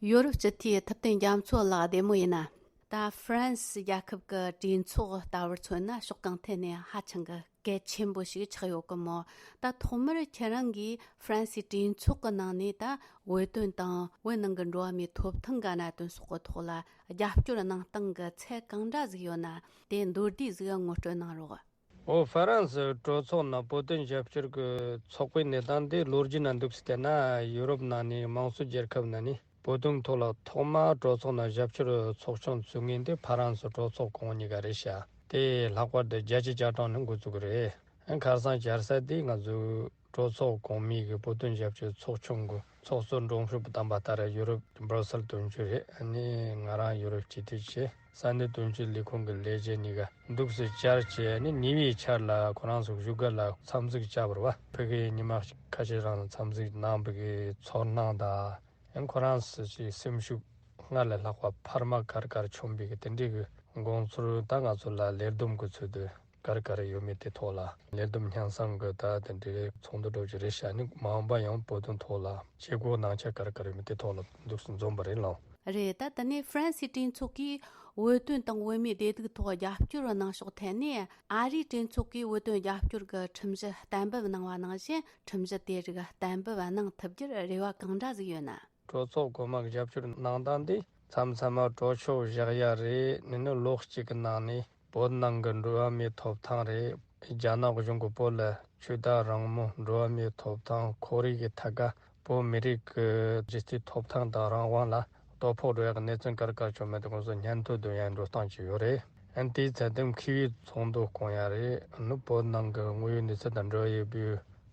ཡོ་རོབ་སྤྱི་འཐུས་ཐུབ་བསྟན་རྒྱ་མཚོ་ལགས་བདེ་མོ་ཡིན་ན། ད་ཧྥ་རན་སི་རྒྱལ་ཁབ་ཀྱི་གྲོས་ཚོགས་ལྟ་བུར་མཚོན་ན་ཕྱོགས་གང་ཐད་ནས་ཧ་ཅང་གི་གལ་ཆེན་པོ་ཞིག་ཆགས་ཡོད་གི་མོད། ད་ཐོག་མར་ཁྱེད་རང་གིས་ཧྥ་རན་སིའི་གྲོས་ཚོགས་ཀྱི་ནང་ནས་ད་བོད་དོན་དང་བོད་ནང་གི་འགྲོ་བ་མིའི་ཐོབ་ཐང་གི་གནད་དོན་སོགས་ཀྱི་ཐོག་ལ་རྒྱབ་སྐྱོར་གནང་སྟངས་ཀྱི་ཚད་གང་འདྲ་ཟིག་ཡོད་ན། དེ་མདོར་བསྡུས་ཟིག་ངོ་སྤྲོད་གནང་རོགས། འོ། ཧྥ་རན་སི་གྲོས་ཚོགས་ནང་བོད་དོན་རྒྱབ་སྐྱོར་གྱི་ཚོགས་པའི་གནས་སྟངས་འདི་ལོ་རྒྱུས་ནང་འདུག་སེ་བལྟས་ན། ཡུ་རོབ་ནང་ནས་དམངས་གཙོ་རྒྱལ་ཁབ་ནང་ནས་བོད་དོན་ཐོག་ལ་ཐོག་མར་གྲོས་ཚོགས་ནང་རྒྱབ་སྐྱོར་ཚོགས་ཆུང་བཙུགས་མཁན་དེ་ཧྥ་རན་སི་གྲོས་ཚོགས་གོང་མ་གཉིས་ཀ་རེད་ཤག་དེ་ལྷག་པར་དུ་བརྒྱད་ཅུ་གྱ་གྲངས་ནས་འགོ་བཙུགས་རེད། ཁ་སང་བཅར་ས་དེ་ང་ཚོའི་ གྲོས་ཚོགས་གོང་མའི་གི་བོད་དོན་རྒྱབ་སྐྱོར་ཚོགས་ཆུང་གི་ཚོགས་གཙོ་འབྲོམ་ཕྲུག་བདམས་པ་ལྟར་ཡུ་རོབ་སྦྲུ་སེལ་དོན་གཅོད་རེད། ཨ་ནི་ང་རང་ཡུ་རོབ་སྤྱི་འཐུས་བྱས། ས་གནས་དོན་གཅོད་ལས་ཁུངས་ཀྱི་ལས་བྱེད་གཉིས་ཀ་འདུག་སེ་བཅར་བྱས་ནས་ཉེ་བའི་ཆར་ལ་ཁོ་རང་ཚོ་བཞུགས་སྒར་ལ་འཚམས་གཟིགས་བྱས་པ་རེད་བ། ཕ་གིར་ཉི་མ་ཁ་ཤས་རིང་ལ་འཚམས་གཟིགས་གནང་བའི་གི་ཚོར་སྣང་དང་། ཡང་ཁོ་རང་ཚོ་ཞིག་སེམས་ཤུགས་སྔར་ལས་ལྷག་པ་འཕར་མ་གར་གར་བྱུང་བའི་གི་དེ་འདྲའི་གི་དགོངས་ཚུལ་ད་ང་ཚོ་ལ་ལས་བསྡོམས་གི་ཚུལ་དུ་གར་གར་ཡོད་མེད་དེ་ཐོག་ལ། ལས་བསྡོམས་སྙན་སེང་གི་ད་དེ་འདྲའི་ཚོགས་འདུ་འགྲོ་རྒྱུ་རེད་ཤག་ནི་མ་འོངས་པ་ཡང་བོད་དོན་ཐོག་ལ་བྱེད་སྒོ་གནང་ཆ་གར་གར་ཡོད་མེད་དེ་ཐོག་ལ་འདུག་སེ་འཛོམས་པ་རེད་ལགས། རེད། ད་དེ་ནས་ཧྥ་རན་སིའི་གྲོས་ཚོགས་ཀྱིས་བོད་དོན་དང་བོད་མིའི་བདེ་སྡུག་ཐོག་རྒྱབ་སྐྱོར་གནང་ཕྱོགས་ཐད་ནས། ཨ་རིའི་གྲོས་ཚོགས་ཀྱིས་བོད་དོན་རྒྱབ་སྐྱོར་གྱི་ཁྲིམས་གཞི་གཏན་འབེབས་གནང་བ་ནང་བཞིན། ཁྲིམས་གཞི་དེ་རིགས་གཏན་འབེབས་གནང་ཐུབ་རྒྱུར་རེ་བ་གང་འདྲ་ཟིག་ཡོད་ན། གྲོས་ཚོགས་གོང་མ་གི་རྒྱབ་སྐྱོར་གནང་སྟངས་འདི་མཚམས་མཚམས་མ་གྲོས་ཆོད་བཞག་ཡ་རེད། ནི་ནི་ལོ་གཅིག་གི་ནང་ནས་བོད་ནང་གི་འགྲོ་བ་མིའི་ཐོབ་ཐང་རེད། རྒྱ་ནག་གཞུང་གིས་བོད་ལ་ཆོས་དད་རང་མོས། འགྲོ་བ་མིའི་ཐོབ་ཐང་། ཁོར་ཡུག་གི་ཐད་ཀ་བོད་མི་རིགས་ཀྱི་གཞི་རྩའི་ཐོབ་ཐང་དང་རང་དབང་ལ་དོ་ཕོག་འགྲོ་ཡག་གི་གནས་ཚུལ་ག་རེ་ག་རེ་བྱུང་མེད་དེ་ཁོང་ཚོ་སྙན་ཐོ་འདོན་ཡག་འགྲོ་སྟངས་ཅིག་ཡོད་རེད། ཨན་དེའི་ཚད་ལྡན་མཁས་པའི་ཚོགས་འདུ་བསྐོང་ཡག་རེད། ནི་བོད་ནང་གི་དངོས་ཡོད་གནས་ཚུལ་དང་འབྲེལ་བ་ཡོད་པའི་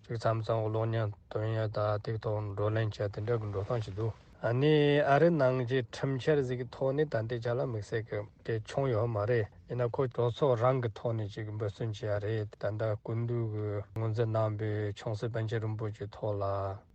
ཅིག་མཚམས་མཚམས་གློག་བརྙན་སྟོན་ཡག་དང་དེའི་ཐོག་བགྲོ་གླེང་བྱས་དེ་འདྲ་གི་འགྲོ་སྟངས་ཅིག་འདུག་ཨ་ནི་ཨ་རི་ནང་གི་ཁྲིམས་འཆར་ཟིག་གི་ཐོག་ནས་ད་ལྟའི་ཆ་ལ་དམིགས་བསལ་གྱི་གལ་ཆུང་ཡོད་མ་རེད། ཡིན་ན་ཁོ་གྲོས་ཚོགས་རང་གི་ཐོག་ནས་ཅིག་འབད་བརྩོན་བྱེད་ཡ་རེད། ད་ལྟ་སྐུ་མདུན་གྱིས་ངོས་འཛིན་གནང་པའི་ཆུང་སྲིད་པཎ་ཆེན་རིན་པོ་ཆེའི་ཐོག་ལ་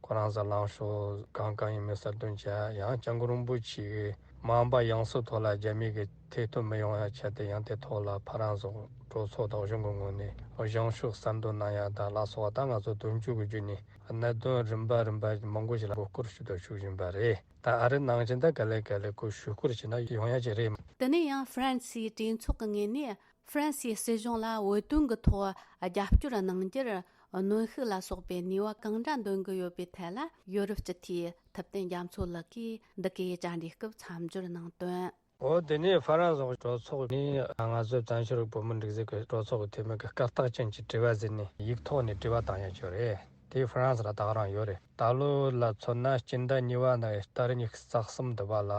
ཁོ་རང་ཚོ་ལངས་ཕྱོགས་གང་གང་ཡིན་མིན་གསལ་སྟོན་བྱེད་ཡ། ཡང་སྐྱབས་མགོན་རིན་པོ་ཆེ་གིས་མ་འོངས་པ་ཡང་སྲིད་ཐོག་ལ་རྒྱ་མི་གི་ཐེ་གཏོགས་མི་ཡོང་ཡ་ཆེད་དུ་ཡང་དེ་ཐོག་ལ་ཕ་རན་སི་གྲོས་ཚོགས་དང་གཞུང་གི་ངོས་ནས་བཞེངས་ཕྱོགས་གསལ་འདོན་གནང་ཡ་དང་ལ་སོགས་པ་ད་ང་ཚོ་དོན་གཅོད་ཀྱི་བརྒྱུད་ནས། གནད་དོན་རིམ་པ་རིམ་པ་མང་པོ་ཞིག་ལ་མགོ་སྐོར་ཞུ་དང་ཞུ་བཞིན་པ་རེད། ད་ཨ་རི་ནང་བཞིན་ད་ག་ལེ་ག་ལེ་ཁོ་ཞུ་སྐོར་བྱས་ན་ཡོང་ཡ་ཅིག་རེད། དེ་ནས་ཡང་ཧྥ་རན་སིའི་གྲོས་ཚོགས་ཀྱི་ངོས་ནས་ཧྥ་རན་སིའི་སྲིད་གཞུང་ལ་བོད་དོན་གྱི་ཐོག་རྒྱབ་སྐྱོར་གནང་རྒྱུར་གནོན་ཤུགས་ལ་སོགས་པའི་ནུས་པ་གང་འདྲ་འདོན་གྱི་ཡོད་པའི་ཐད་ལ་ཡོ་རོབ་སྤྱི་འཐུས་ཐུབ་བསྟན་རྒྱ་མཚོ་ལགས་ཀྱིས་འདི་གའི་བཅར་འདྲིའི་སྐབས་མཚམས་སྦྱོར་གནང་དོན། འོ་དེ་ནས་ཧྥ་རན་སི་གྲོས་ཚོགས་ནས་ང་ཚོའི་བཙན་བྱོལ་བོད་མི་སྒྲིག་འཛུགས་ཀྱི་གྲོས་ཚོགས་ཀྱི་འཐུས་མི་གི་སྐད་གྲགས་ཅན་གྱི་དྲི་བ་ཟེར་ནས་ཡིག་ཐོག་ནས་དྲི་བ་བཏང་ཡ་ཅིག་ཡོད་རེད། དེ་ཧྥ་རན་སི་ལ་ད་ག་རང་ཡོད་རེད། ད་ལོ་ལ་མཚོན་ན་སྤྱི་ཟླ་གཉིས་པ་ནས་ཟླ་ཉི་ཤུ་རྩ་གསུམ་འདི་བ་ལ་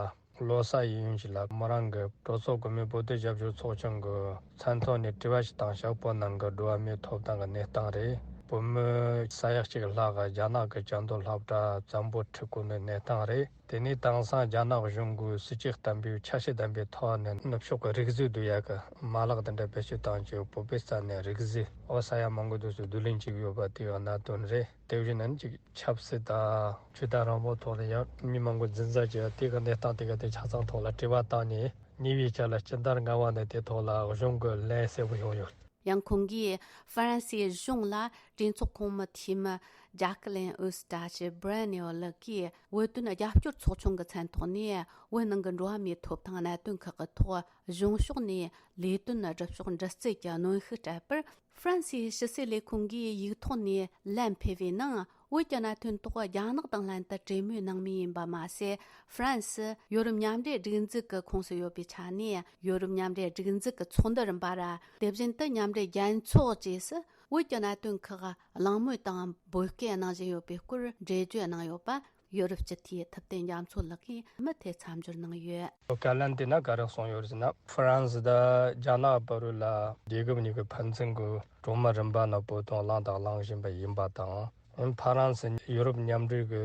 ལོ་གསར་ཡིན་ཡུན་ཞིག་ལ་མོ་རང་གི་གྲོས་ཚོགས་གོང་མའི་བོད་དོན་རྒྱབ་སྐྱོར་ཚོགས་ཆུང་གི་མཚན་ཐོག་ནས་དྲི་བ་ཞིག་བཏང་ཤག་བོད་ནང་གི་འགྲོ་བ་མིའི་ཐོབ་ཐང་གི་གནས་སྟངས་རེད། བོད་མི་ས་ཡ་གཅིག་ལྷག་གི་རྒྱ་ནག་གི་བཅའ་སྡོད་སློབ་གྲྭ་བཙན་པོ་ཁྲིད་དགོས་ནི་གནས་སྟངས་རེད། དེ་ནས་དེང་སང་རྒྱ་ནག་གཞུང་གིས་སྲིད་ཇུས་བརྟན་པོའི་འཆར་གཞི་ལྡན་པའི་ཐོག་ནས་ནུབ་ཕྱོགས་ཀྱི་རིག་གཞུང་བསྡུ་ཡག་གི་མ་ལག་དེ་འདྲ་བེད་སྤྱོད་བཏང་རྗེས་བོད་པའི་ས་ནས་རིག་གཞུང་འོ་ས་ཡ་མང་པོ་དུས་སུ་བསྡུ་ལེན་བྱེད་ཀྱི་ཡོད་པ་དེའི་གནད་དོན་རེད། དེ་བཞིན་ནི་ཅིག་ཆབ་སྲིད་དང་ཆོས་དད་རང་དབང་ཐོག་ནས་ཡང་མི་མང་པོ་འཛིན་བཟུང་བྱས་དེ་གི་གནས་སྟངས་དེ་ག་དེ་ཆ་ཚང་ཐོག་ལ་དྲི་བ་བཏང་ནས་ཉེ་བའི་ཆར་ལ་སྤྱི་ཟླ་ལྔ་པ་ནས་དེ་ཐོག་ལ་གཞུང་གི་ལན་གསལ་པོ་ཡོང་ཡོད། ཡང་ཁོང་གིས་ཧྥ་རན་སིའི་གཞུང་ལ་གྲོས་ཚོགས་གོང་མའི་འཐུས་མི་ཇཱ་ཀི་ལིན་ཨུ་སི་ཏྲ་ཆི་སྦྲ་ནེ་ཨོ་ལགས་ཀྱིས་བོད་དོན་རྒྱབ་སྐྱོར་ཚོགས་ཆུང་གི་མཚན་ཐོག་ནས་བོད་ནང་གི་འགྲོ་བ་མིའི་ཐོབ་ཐང་གནད་དོན་ཁག་གི་ཐོག་གཞུང་ཕྱོགས་ནས་ལས་དོན་སྒྲུབ་ཕྱོགས་འདྲི་རྩད་ཀྱི་གནོན་ཤུགས་སྤྲད་པར། ཧྥ་རན་སིའི་ཕྱི་སྲིད་ལས་ཁུངས་ཀྱིས་ཡིག་ཐོག་ནས་ལན་ཕུལ་བའི་ནང་། བོད་ཀྱི་གནད་དོན་ཐོག་རྒྱ་ནག་དང་ལྷན་དུ་གྲོས་མོལ་གནང་མུས་ཡིན་པ་མ་ཟད། ཧྥ་རན་སི་ཡོ་རོབ་མཉམ་འབྲེལ་སྒྲིག་འཛུགས་ཀྱི་ཁོངས་སུ་ཡོད་པའི་ཆ་ནས། ཡོ་རོབ་མཉམ་འབྲེལ་སྒྲིག་འཛུགས་ཀྱི་ཚོགས་འདུ་རིམ་པ་ར། དེ་བཞིན་དུ་མཉམ་འབྲེལ་རྒྱལ་ཚོགས་བཅས་སུ་བོད་ཀྱི་གནད་དོན་ཁག་གླེང་མོལ་དང་འབོད་སྐུལ་གནང་བཞིན་ཡོད་པའི་སྐོར་འགྲེལ་བརྗོད་གནང་ཡོད་པ། ཡོ་རོབ་སྤྱི་འཐུས་ཐུབ་བསྟན་རྒྱ་མཚོ་ལགས་ཀྱིས་མུ་མཐུད་མཚམས་སྦྱོར་གནང་ཡོད། བཀའ་ལན་དེ་ན་ག་རེ་གསུངས་ཡོད་ཟེར་ན། ཧྥ་རན་སི་དང་རྒྱ་ནག་བར་ལ་རྒྱལ་ཁབ་གཉིས་ཀྱི་ཕན་ཚུན་གྱི་གྲོས་མོལ་རིམ་པ་ནང་བོད་དོན་གླེང་དང་གླེང་བཞིན་པ་ཡིན་པ་དང་། ཧྥ་རན་སི་ཡུ་རོབ་མཉམ་འབྲེལ་གྱི་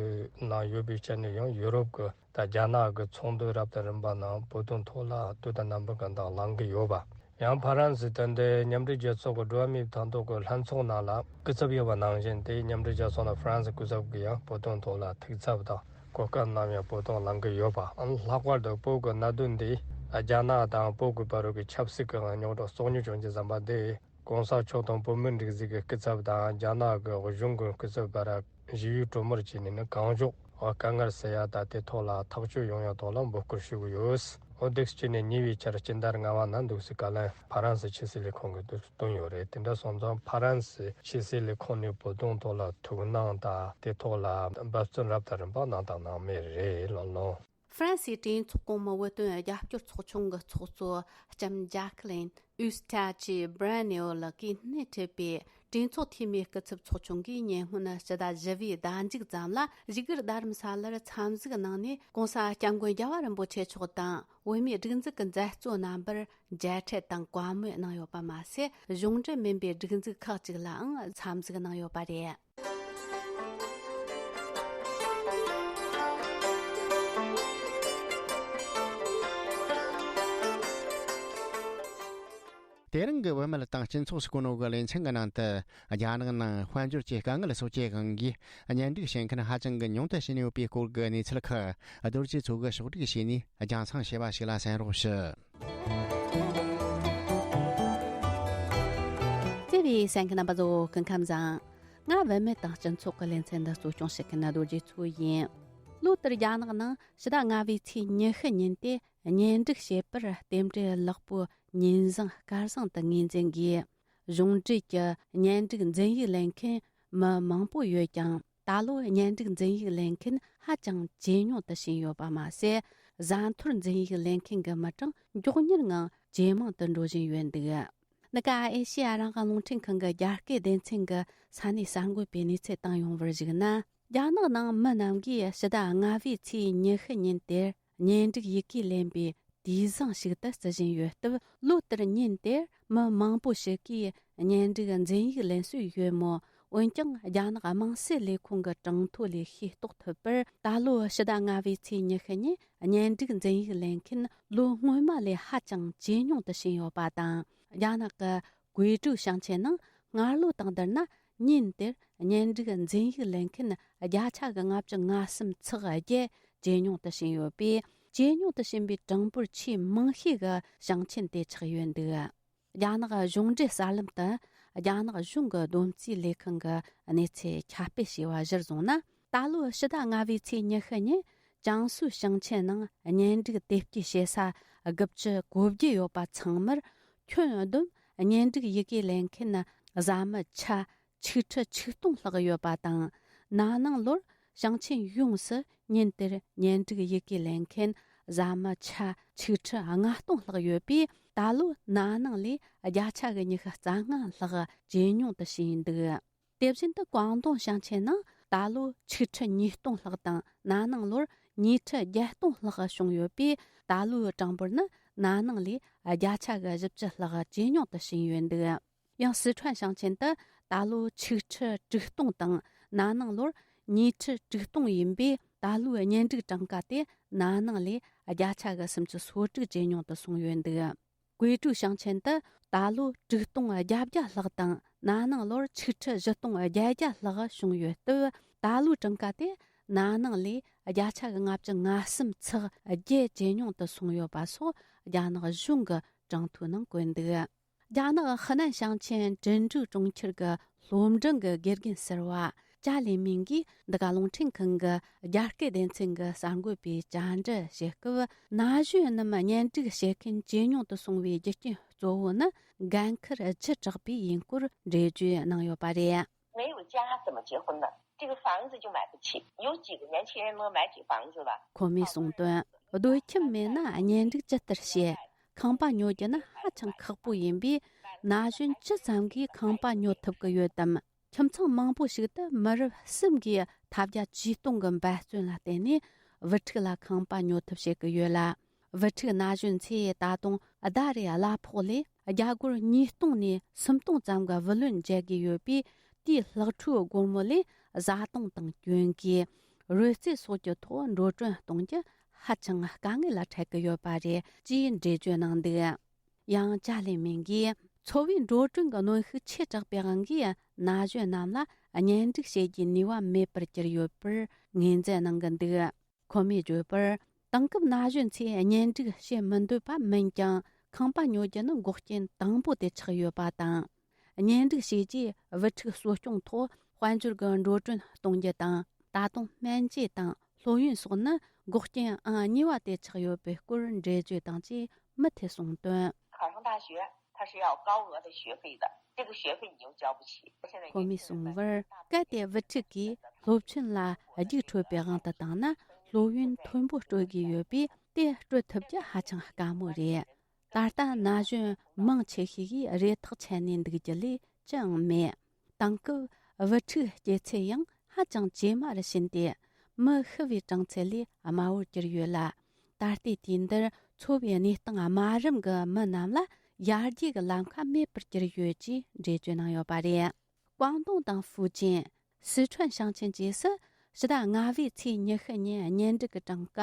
ནང་ཡོད་པའི་ཆ་ནས་ཡང་ཡུ་རོབ་ཀྱི་ད་རྒྱ་ནག་གི་ཚོགས་འདུ་རབ་དང་རིམ་པ་ནང་བོད་དོན་ཐོག་ལ་དུས་དང་རྣམ་པ་གང་དང་གླེང་གི་ཡོད་པ། ཡང་ཕ་རན་སི་དེ་འདྲའི་མཉམ་འབྲེལ་རྒྱལ་ཚོགས་ཀྱི་འགྲོ་བ་མིའི་ཐང་ཐོག་གི་ལྷན་ཚོགས་ནང་ལ་སྐུ་ཚབ་ཡོད་པ་ནང་བཞིན་དེའི་མཉམ་འབྲེལ་རྒྱལ་ཚོགས་ནང་ཕ་རན་སི་སྐུ་ཚབ་ཀྱིས་ཡང་བོད་དོན་ཐོག་ལ་ཐུགས་འཚབ་དང་གོ་སྐབས་གནང་ཡང་བོད་དོན་གླེང་གི་ཡོད་པ། ལྷག་པར་དུ་བོད་ཀྱི་གནད་དོན་འདི་རྒྱ་ནག་དང་བོད་ཀྱི་བར་གྱི་ཆབ་སྲིད་ཀྱི་རྙོག་དྲ་གཙོ་གཉེར་བྱུང་རྒྱུ་ཙམ་པ་འདི། གོང་ས་མཆོག་དང་བོད་མིའི་སྒྲིག་འཛུགས་ཀྱི་སྐུ་ཚབ་དང་རྒྱ་ནག་གི་གཞུང་གི་སྐུ་ཚབ་བར་ཞི་བའི་གྲོས་མོལ་བྱས་ནས་ནི་གང་མགྱོགས་དཀའ་ངལ་སེལ་ཡ་དང་དེ་ཐོག་ལ་ཐག་གཅོད་ཡོང་ཡ་ཐོག་ལ་འབོད་སྐུལ་ཞུ་གི་ཡོད། འོ་འདུག་སེ་བྱས་ནས་ཉེ་བའི་ཆར་སྤྱི་ཟླ་ལྔ་པ་ནང་འདུག་སེ་བཀའ་ལན་ཕ་རན་སི་ཕྱི་སྲིད་ལས་ཁུངས་ཀྱིས་འདུག་སེ་བཏོན་ཡོད་རེད། དེ་འདྲ་སོང་ཙང་ཕ་རན་སི་ཕྱི་སྲིད་ལས་ཁུངས་ནས་བོད་དོན་ཐོག་ལ་ཐུགས་སྣང་དང་དེ་ཐོག་ལ་འབད་བརྩོན་རབ་དང་རིམ་པ་གནང་དང་གནང་མུས་རེད། ལགས་ལགས། ཧྥ་རན་སིའི་གྲོས་ཚོགས་གོང་མའི་བོད་དོན་རྒྱབ་སྐྱོར་ཚོགས་ཆུང་གི་ཚོགས་གཙོ་ལྕམ་ཇཱ་ཁི་ལིན་ཨུ་སི་ཐ་ཆི་སྦྲ་ནེ་ཨོ་ལགས་ཀྱིས་སྣེ་ཁྲིད་པའི་གྲོས་ཚོགས་འཐུས་མིའི་སྐུ་ཚབ་ཚོགས་ཆུང་གིས་ཉེ་སྔོན་སྤྱི་ཟླ་བཞི་པའི་ཟླ་མཇུག་ཙམ་ལ་བཞུགས་སྒར་རྡ་རམ་ས་ལར་འཚམས་གཟིགས་གནང་ནས། གོང་ས་སྐྱབས་མགོན་རྒྱལ་བ་རིན་པོ་ཆེ་མཆོག་དང་བོད་མིའི་སྒྲིག་འཛུགས་ཀྱི་མཛད་གཙོ་རྣམ་པར་མཇལ་འཕྲད་དང་བཀའ་མོལ་གནང་ཡོད་པ་མ་ཟད། གཞུང་འབྲེལ་མིན་པའི་སྒྲིག་འཛུགས་ཁག་ཅིག་ལའང་འཚམས་གཟིགས་གནང་ཡོད་པ་རེད། དེ་རིང་གི་བུད་མེད་དང་སྤྱི་ཚོགས་སུ་གོ་ནོ་གི་ལེ་ཚན་གྱི་ནང་དུ། རྒྱ་ནག་ནང་དཔལ་འབྱོར་གྱི་དཀའ་ངལ་སོགས་ཀྱི་དབང་གིས་གཉེན་སྒྲིག་བྱེད་མཁན་ཧ་ཅང་གི་ཉུང་དུ་ཕྱིན་ཡོད་པའི་སྐོར་གྱི་གནས་ཚུལ་ཁག་རྡོ་རྗེ་མཚོ་གིས་ཕྱོགས་སྒྲིག་བྱས་ནས་རྒྱང་སྲིང་བྱས་པ་ཞིག་ལ་གསན་རོགས་ཞུ། བརྩེ་བའི་གསན་མཁན་རྣམ་པ་ཚོ། སྐུ་ཁམས་བཟང་། ང་བུད་མེད་དང་སྤྱི་ཚོགས་ཀྱི་ལེ་ཚན་འདི་གཙོ་སྐྱོང་བྱེད་མཁན་རྡོ་རྗེ་མཚོ་ཡིན། ལོ་ལྟར་རྒྱ་ནག་ནང་ཕྱི་ཟླ་ལྔ་པའི་ཚེས་ཉི་ཤུ་ཉིན་དེ། གཉེན་སྒྲིག་བྱེད་པར་རྟེན་འབྲེལ་ལེགས་པོ་ཉིན་བཟང་སྐར་བཟང་དུ་ངོས་འཛིན་དགོས། གཞུང་འབྲེལ་གྱི་གཉེན་སྒྲིག་འཛིན་ཡིག་ལེན་མཁན་མི་མང་པོ་ཡོད་ཀྱང་། ད་ལོ་གཉེན་སྒྲིག་འཛིན་ཡིག་ལེན་མཁན་ཧ་ཅང་ཇེ་ཉུང་དུ་ཕྱིན་ཡོད་པ་མ་ཟད། བཟའ་འཐོར་འཛིན་ཡིག་ལེན་མཁན་གྱི་མི་གྲངས་མགྱོགས་མྱུར་ངང་ཇེ་མང་དུ་འགྲོ་བཞིན་ཡོད་འདུག། འདི་ག་ཨེ་ཤེ་ཡ་རང་དབང་རླུང་འཕྲིན་ཁང་གི་རྒྱ་སྐད་སྡེ་ཚན་གྱི་ས་གནས་གསར་འགོད་པས་གནས་ཚུལ་བཏང་ཡོང་བར་གཞིགས་ན། རྒྱ་ནག་ནང་མི་རྣམས་ཀྱིས་ཕྱི་ཟླ་ལྔ་པའི་ཚེས་ཉི་ཤུ་ཉིན་དེར་གཉེན་སྒྲིག་ཡི་གེ་ལེན་པའི་དུས་བཟང་ཞིག་ཏུ་བརྩི་བཞིན་ཡོད་སྟབས། ལོ་ལྟར་ཉིན་དེར་མི་མང་པོ་ཞིག་གིས་གཉེན་སྒྲིག་འཛིན་ཡིག་ལེན་སྲོལ་ཡོད་མོད། འོན་ཀྱང་། རྒྱ་ནག་དམངས་སྲིད་ལས་ཁུངས་ཀྱི་གྲངས་ཐོ་ལས་ཤེས་རྟོགས་ཐུབ་པར། ད་ལོ་ཕྱི་ཟླ་ལྔ་པའི་ཚེས་ཉི་ཤུ་ཉིན་གཉེན་སྒྲིག་འཛིན་ཡིག་ལེན་མཁན་ལོ་སྔོན་མ་ལས་ཧ་ཅང་ཇེ་ཉུང་དུ་ཕྱིན་ཡོད་པ་དང་། རྒྱ་ནག་གི་ཀུའེ་ཀྲུའུ་ཞིང་ཆེན་ནང་སྔར་ལོ་དང་བསྡུར་ན། ཉིན་དེར་གཉེན་སྒྲིག་འཛིན་ཡིག་ལེན་མཁན་བརྒྱ་ཆ་གི་ལྔ་བཅུ་ང་གསུམ་ཚེག་བརྒྱད་ཇེ་ཉུང་དུ་ཕྱིན་ཡོད་པས། ཇེ་ཉུང་དུ་ཕྱིན་པའི་གྲངས་འབོར་ཆེས་མང་ཤོས་ཀྱི་ཞིང་ཆེན་དེ་ཆགས་ཡོད་འདུག། རྒྱ་ནག་གཞུང་འབྲེལ་གསར་ལམ་དུ། རྒྱ་ནག་གཞུང་གི་བསྡོམས་རྩིས་ལས་ཁང་གི་གནས་ཚུལ་ཁྱབ་སྤེལ་བྱས་པ་གཞིར་བཟུང་ན། ད་ལོའི་ཕྱི་ཟླ་ལྔ་པའི་ཚེས་ཉི་ཤུ་ཉིན། ཅང་སུའུ་ཞིང་ཆེན་ནང་གཉེན་སྒྲིག་དེབ་སྐྱེལ་བྱེད་ས་དགུ་བཅུ་གོ་བརྒྱད་ཡོད་པ་ཚང་མར། ཁྱོན་བསྡོམས་གཉེན་སྒྲིག་ཡི་གེ་ལེན་མཁན་བཟའ་མི་ཆ་ཆིག་ཁྲི་ཆིག་སྟོང་ལྷག་ཡོད་པ་དང་། ན་ནིང་ལོར་ཞིང་ཆེན་ཡོངས་སུ་ཉིན་དེར་གཉེན་སྒྲིག་ཡི་གེ་ལེན་མཁན་བཟའ་མི་ཆ་ཆིག་ཁྲི་ལྔ་སྟོང་ལྷག་ཡོད་པས། ད་ལོ་ན་ནིང་ལས་བརྒྱ་ཆ་གི་ཉི་ཤུ་རྩ་ལྔ་ལྷག་ཇེ་ཉུང་དུ་ཕྱིན་འདུག། དེ་བཞིན་དུ་ཀོང་ཏུང་ཞིང་ཆེན་ནང་ད་ལོ་ཆིག་ཁྲི་ཉིས་སྟོང་ལྷག་དང་། ན་ནིང་ལོར་ཉིས་ཁྲི་བརྒྱད་སྟོང་ལྷག་བྱུང་ཡོད་པས། ད་ལོའི་གྲངས་འབོར་ནི་ན་ནིང་ལས་བརྒྱ་ཆ་གི་བཞི་བཅུ་ལྷག་ཇེ་ཉུང་དུ་ཕྱིན་ཡོད་འདུག། ཡང་སི་ཁྲོན་ཞིང་ཆེན་དུ་ད་ལོ་ཆིག་ཁྲི་དྲུག་སྟོང་དང་། ན་ནིང་ལོར་ཉིས་ཁྲི་དྲུག་སྟོང་ཡིན་པས། ད་ལོའི་གཉེན་སྒྲིག་གྲངས་ཀ་དེ་ན་ནིང་ལས་བརྒྱ་ཆ་གི་སུམ་ཅུ་སོ་དྲུག་ཇེ་ཉུང་དུ་སོང་ཡོད་འདུག། ཀུའེ་ཀྲུའུ་ཞིང་ཆེན་དུ་ད་ལོ་དྲུག་སྟོང་བརྒྱད་བརྒྱ་ལྷག་དང་། ན་ནིང་ལོར་ཆིག་ཁྲི་བཞི་སྟོང་བརྒྱད་བརྒྱ་ལྷག་བྱུང་ཡོད་སྟབས། ད་ལོའི་གྲངས་ཀ་དེ་ན་ནིང་ལས་བརྒྱ་ཆ་གི་ལྔ་བཅུ་ང་གསུམ་ཚེག་བརྒྱད་ཇེ་ཉུང་དུ་སོང་ཡོད་པ་སོགས་རྒྱ་ནག་གཞུང་གི་གྲངས་ཐོའི་ནང་བཀོད་འདུག། རྒྱ་ནག་ཧི་ནན་ཞིང་ཆེན་ཀྲིན་ཀྲུའུ་གྲོང་ཁྱེར་གྱི་སློབ་འབྲིང་གི་དགེ་རྒན་ཟུར་པ་ཅཱ་ལི་མིང་གིས་འདི་ག་རླུང་འཕྲིན་ཁང་གི་རྒྱ་སྐད་སྡེ་ཚན་གྱི་གསར་འགོད་པའི་བཅར་འདྲི་བྱེད་སྐབས། ན་གཞོན་རྣམས་གཉེན་སྒྲིག་བྱེད་མཁན་ཇེ་ཉུང་དུ་སོང་བའི་རྒྱུ་རྐྱེན་གཙོ་བོ་ནི་འགན་ཁུར་བརྒྱུད་དྲགས་པས་ཡིན་སྐོར་འགྲེལ་བརྗོད་གནང་ཡོད་པ་རེད། 没有家怎么结婚呢？这个房子就买不起，有几个年轻人能买起房子了？ ཁོ་མོས་གསུངས་དོན། སྡོད་ཁྱིམ་མེད་ན་གཉེན་སྒྲིག་ཇི་ལྟར་བྱེད། ཁང་པ་ཉོ་རྒྱུ་ནི་ཧ་ཅང་ཁག་པོ་ཡིན་པས། ན་གཞོན་ཇི་ཙམ་གྱིས་ཁང་པ་ཉོ་ཐུབ་ཀྱི་ཡོད་དམ། ཁྱིམ་ཚང་མང་པོ་ཞིག་ཏུ་མི་རབས་གསུམ་གྱིས་ཐབས་བརྒྱ་ཇུས་སྟོང་གི་འབད་བརྩོན་ལ་བརྟེན་ནས་བུ་ཕྲུག་ལ་ཁང་པ་ཉོ་ཐབས་བྱེད་ཀྱི་ཡོད་ལ། བུ་ཕྲུག་ན་གཞོན་ཚོས་ད་དུང་ཟླ་རེའི་གླ་ཕོགས་ལས་རྒྱ་སྒོར་ཉིས་སྟོང་ནས་སུམ་སྟོང་ཙམ་གྱི་བུ་ལོན་འཇལ་དགོས་ཡོད་པས། དེའི་ལྷག་འཕྲོའི་སྒོར་མོ་ལས་བཟའ་བཏུང་དང་གྱོན་གོས། རོལ་རྩེད་སོགས་ཀྱི་ཐོག་འགྲོ་གྲོན་གཏོང་རྒྱུ་ཧ་ཅང་དཀའ་ངལ་ལ་འཕྲད་ཀྱི་ཡོད་པ་རེད་ཅེས་འགྲེལ་བརྗོད་གནང་འདུག། ཡང་ཅཱ་ལི་མིང་གིས། འཚོ་བའི་འགྲོ་གྲོན་གྱི་གནོན་ཤུགས་ཆེ་དྲགས་པའི་དབང་གིས། ན་གཞོན་རྣམས་ལ་གཉེན་སྒྲིག་བྱེད་རྒྱུའི་ནུས་པ་མེད་པར་གྱུར་ཡོད་པར་ངོས་འཛིན་གནང་གི་འདུག། ཁོ་མོས་བརྗོད་པར། དེང་སྐབས་ན་གཞོན་ཚོས་གཉེན་སྒྲིག་བྱེད་མི་འདོད་པ་མིན་ཀྱང་། ཁང་པ་ཉོ་རྒྱུ་ནི་འགོག་རྐྱེན་དང་པོ་དེ་ཆགས་ཡོད་པ་དང་། གཉེན་སྒྲིག་བྱས་རྗེས་བུ་ཕྲུག་གསོ་སྐྱོང་ཐོག་དཔལ་འབྱོར་གྱི་འགྲོ་གྲོན་གཏོང་རྒྱུ་དང་། ད་དུང་སྨན་བཅོས་དང་སློབ་ཡོན་སོགས་ནི་འགོག་རྐྱེན་ཨང་གཉིས་པ་དེ་ཆགས་ཡོད་པའི་སྐོར་འགྲེལ་བརྗོད་དང་བཅས་མུ་མཐུད་གསུངས་དོན། 考上大学，他是要高额的学费的，这个学费你又交不起。现在年轻人 གོ་མིས་གསུངས་པར། གལ་ཏེ་བུ་ཕྲུག་གིས་སློབ་ཆེན་ལ་རྒྱུགས་འཕྲོད་པའི་དབང་དུ་བཏང་ན། སློབ་ཡོན་མཐོན་པོ་སྤྲོད་དགོས་ཡོད་པས། དེ་སྤྲོད་ཐུབ་རྒྱུ་ཧ་ཅང་དཀའ་མོ་རེད། ད་ལྟ་ན་གཞོན་མང་ཆེ་ཤོས་ཀྱིས་རེ་ཐག་ཆད་ནས་འདུག་རྒྱུ་ལས་ཅི་ཡང་མེད། དེང་སྐབས་བུ་ཕྲུག་སྐྱེ་ཚད་ཡང་ཧ་ཅང་ཇེ་དམའ་རུ་ཕྱིན་ཏེ། མི་ཤི་བའི་གྲངས་ཚད་ལས་དམའ་བོར་གྱུར་ཡོད་ལ། ད་ལྟའི་དུས་འདིར་འཚོ་བའི་གནས་སྟངས་དམའ་རིམ་གྱི་མི་རྣམས་ལ་ཡར་རྒྱས་ཀྱི་ལམ་ཁ་མེད་པར་གྱུར་ཡོད་ཅེས་འགྲེལ་བརྗོད་གནང་ཡོད་པ་རེད། ཀོང་ཏུང་དང་ཧྥུ་ཅན། སི་ཁྲོན་ཞིང་ཆེན་བཅས་སུ་ཕྱི་ཟླ་ལྔ་པའི་ཚེས་ཉི་ཤུ་ཉིན་གཉེན་སྒྲིག་གི་གྲངས་ཀ་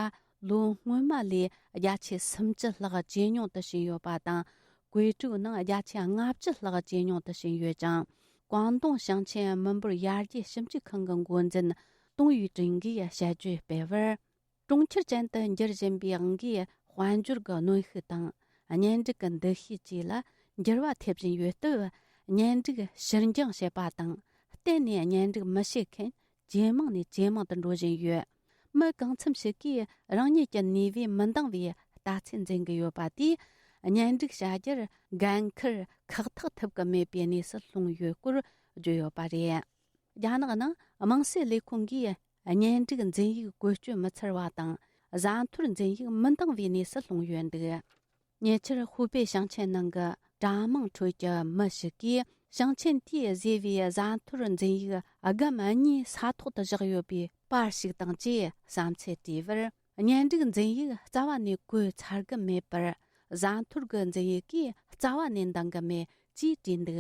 ལོ་སྔོན་མ་ལས་བརྒྱ་ཆའི་སུམ་ཅུ་ལྷག་ཇེ་ཉུང་དུ་ཕྱིན་ཡོད་པ་དང་། ཀུའེ་ཀྲོའུ་ནང་བརྒྱ་ཆ་ལྔ་བཅུ་ལྷག་ཇེ་ཉུང་དུ་ཕྱིན་ཡོད་ཅིང་། ཀོང་ཏུང་ཞིང་ཆེན་མི་འབོར་ཡར་རྒྱས་ཞིབ་འཇུག་ཁང་གི་འགོ་འཛིན་ཏུང་ཡུས་ཀྲིན་གྱིས་དཔྱད་བརྗོད་སྤེལ་བར། གྲོང་ཁྱེར་ཅན་དུ་འགྱུར་བཞིན་པའི་དབང་གིས། དཔལ་འབྱོར་གྱི་གནོན་ཤུགས་དང་། གཉེན་སྒྲིག་གི་འདུ་ཤེས་བཅས་ལ་འགྱུར་བ་ཐེབས་བཞིན་ཡོད་སྟབས། གཉེན་སྒྲིག་ཕྱིར་འགྱངས་བྱེད་པ་དང་། གཏན་ནས་གཉེན་སྒྲིག་མི་བྱེད་མཁན་ཇེ་མང་ནས་ཇེ་མང་དུ་འགྲོ་བཞིན་ཡོད། མི་གང་འཚམ་ཞིག་གིས་རང་ཉིད་ཀྱི་ནུས་པས་མི་འདང་བའི་ལྟ་ཚུལ་འཛིན་གྱི་ཡོད་པ་དེས། གཉེན་སྒྲིག་བྱ་རྒྱུར་འགན་འཁུར་ཁག་ཐེག་ཐུབ་ཀྱི་མེད་པའི་གནས་སུ་ལྷུང་ཡོད་སྐོར་བརྗོད་ཡོད་པ་རེད། རྒྱ་ནག་ནང་དམངས་སྲིད་ལས་ཁུངས་ཀྱིས་གཉེན་སྒྲིག་འཛིན་ཡིག་བཀོལ་སྤྱོད་མི་འཚར་བ་དང་། བཟའ་འཐོར་འཛིན་ཡིག་མི་འདང་བའི་གནས་སུ་ལྷུང་ཡོད་འདུག་ཉེ་ཆར་ཧུའུ་པེ་ཞིང་ཆེན་ནང་གི་གྲྭ་མང་ཁྲོད་ཀྱི་མི་ཞིག་གིས། ཞིང་ཆེན་དེས་བཟོས་པའི་བཟའ་འཐོར་འཛིན་ཡིག་སྒམ་གཉིས་ས་ཐོག་ཏུ་བཞག་ཡོད་པའི་པར་ཞིག་དང་བཅས་བསམ་ཚུལ་བྲིས་པར། གཉེན་སྒྲིག་འཛིན་ཡིག་རྩ་བ་ནས་བཀོལ་ཚར་གི་མེད་པར། བཟའ་འཐོར་གྱི་འཛིན་ཡིག་གིས་རྩ་བ་ནས་འདང་གི་མེད་ཅེས་བྲིས་འདུག་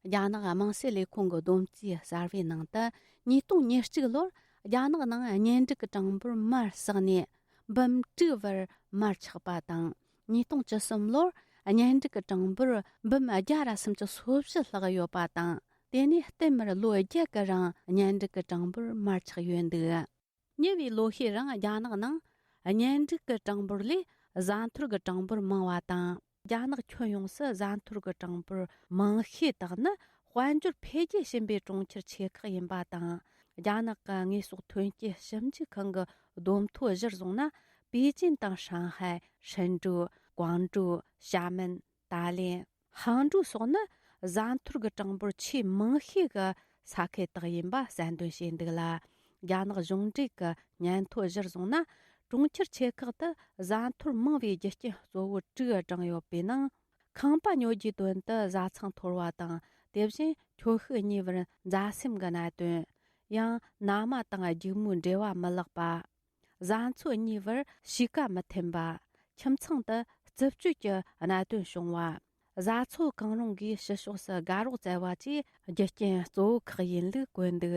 རྒྱ་ནག་དམངས་སྲིད་ལས་ཁུངས་ཀྱི་བསྡོམས་རྩིས་གསར་བའི་ནང་དུ། ཉིས་སྟོང་ཉེར་གཅིག་ལོར་རྒྱ་ནག་ནང་གཉེན་སྒྲིག་གི་གྲངས་འབོར་མར་ཟགས་ནས་འབུམ་དྲུག་བར་མར་ཆག་པ་དང་། ཉིས་སྟོང་བཅུ་གསུམ་ལོར་གཉེན་སྒྲིག་གི་གྲངས་འབོར་འབུམ་བརྒྱ་ར་སུམ་ཅུ་སོ་བཞི་ལྷག་ཡོད་པ་དང་། དེ་ནས་བསྟུད་མར་ལོ་བརྒྱད་ཀྱི་རིང་གཉེན་སྒྲིག་གི་གྲངས་འབོར་མར་ཆག་ཡོད་འདུག་ཉེ་བའི་ལོ་ཤས་རིང་རྒྱ་ནག་ནང་གཉེན་སྒྲིག་གི་གྲངས་འབོར་ལས་བཟའ་འཐོར་གྱི་གྲངས་འབོར་མང་བ་དང་། རྒྱ་ནག་ཁྱོན་ཡོངས་སུ་བཟའ་འཐོར་གྱི་གྲངས་འབོར་མང་ཤོས་དག་ནི་དཔལ་འབྱོར་འཕེལ་རྒྱས་ཕྱིན་པའི་གྲོང་ཁྱེར་ཆེ་ཁག་ཡིན་པ་དང་། རྒྱ་ནག་གི་དངོས་ཟོག་ཐོན་སྐྱེད་ཞིབ་འཇུག་ཁང་གི་བསྡོམས་ཐོ་གཞིར་བཟུང་ན། པེ་ཅིན་དང་ཧྲང་ཧའེ། ཧྲིན་ཀྲོའུ། ཀོང་ཀྲོའུ། ཞྭ་མེན། ཏཱ་ལེན། ཧང་ཀྲོའུ་སོགས་ནི་བཟའ་འཐོར་གྱི་གྲངས་འབོར་ཆེས་མང་ཤོས་ཀྱི་ས་ཁུལ་དག་ཡིན་པ་གསལ་འདོན་བྱས་འདུག་ལ། རྒྱ་ནག་གཞུང་འབྲེལ་གྱི་སྙན་ཐོ་གཞིར་བཟུང་ན། གྲོང་ཁྱེར་ཆེ་ཁག་ཏུ་བཟའ་འཐོར་མང་བའི་རྒྱུ་རྐྱེན་གཙོ་བོ་དྲུག་བགྲངས་ཡོད་པའི་ནང་། ཁང་པ་ཉོ་རྒྱུའི་དོན་དུ་བཟའ་ཚང་འཐོར་བ་དང་། དེ་བཞིན་ཁྱོ་ཤུག་གཉིས་བར་མཛའ་སེམས་ཀྱི་གནད་དོན། ཡང་ན་མ་དང་སྒྱུག་མོའི་འབྲེལ་བ་མི་ལེགས་པ། བཟའ་ཚོ་གཉིས་བར་གཤིས་ཀ་མི་མཐུན་པ། ཁྱིམ་ཚང་དུ་རྩུབ་སྤྱོད་ཀྱི་གནད་དོན་བྱུང་བ། བཟའ་ཚོ་གང་རུང་གིས་ཕྱི་ཕྱོགས་སུ་དགའ་རོགས་བཙལ་བ་བཅས་རྒྱུ་རྐྱེན་གཙོ་བོ་ཁག་ཡིན་ལུགས་བཀོད་འདུག་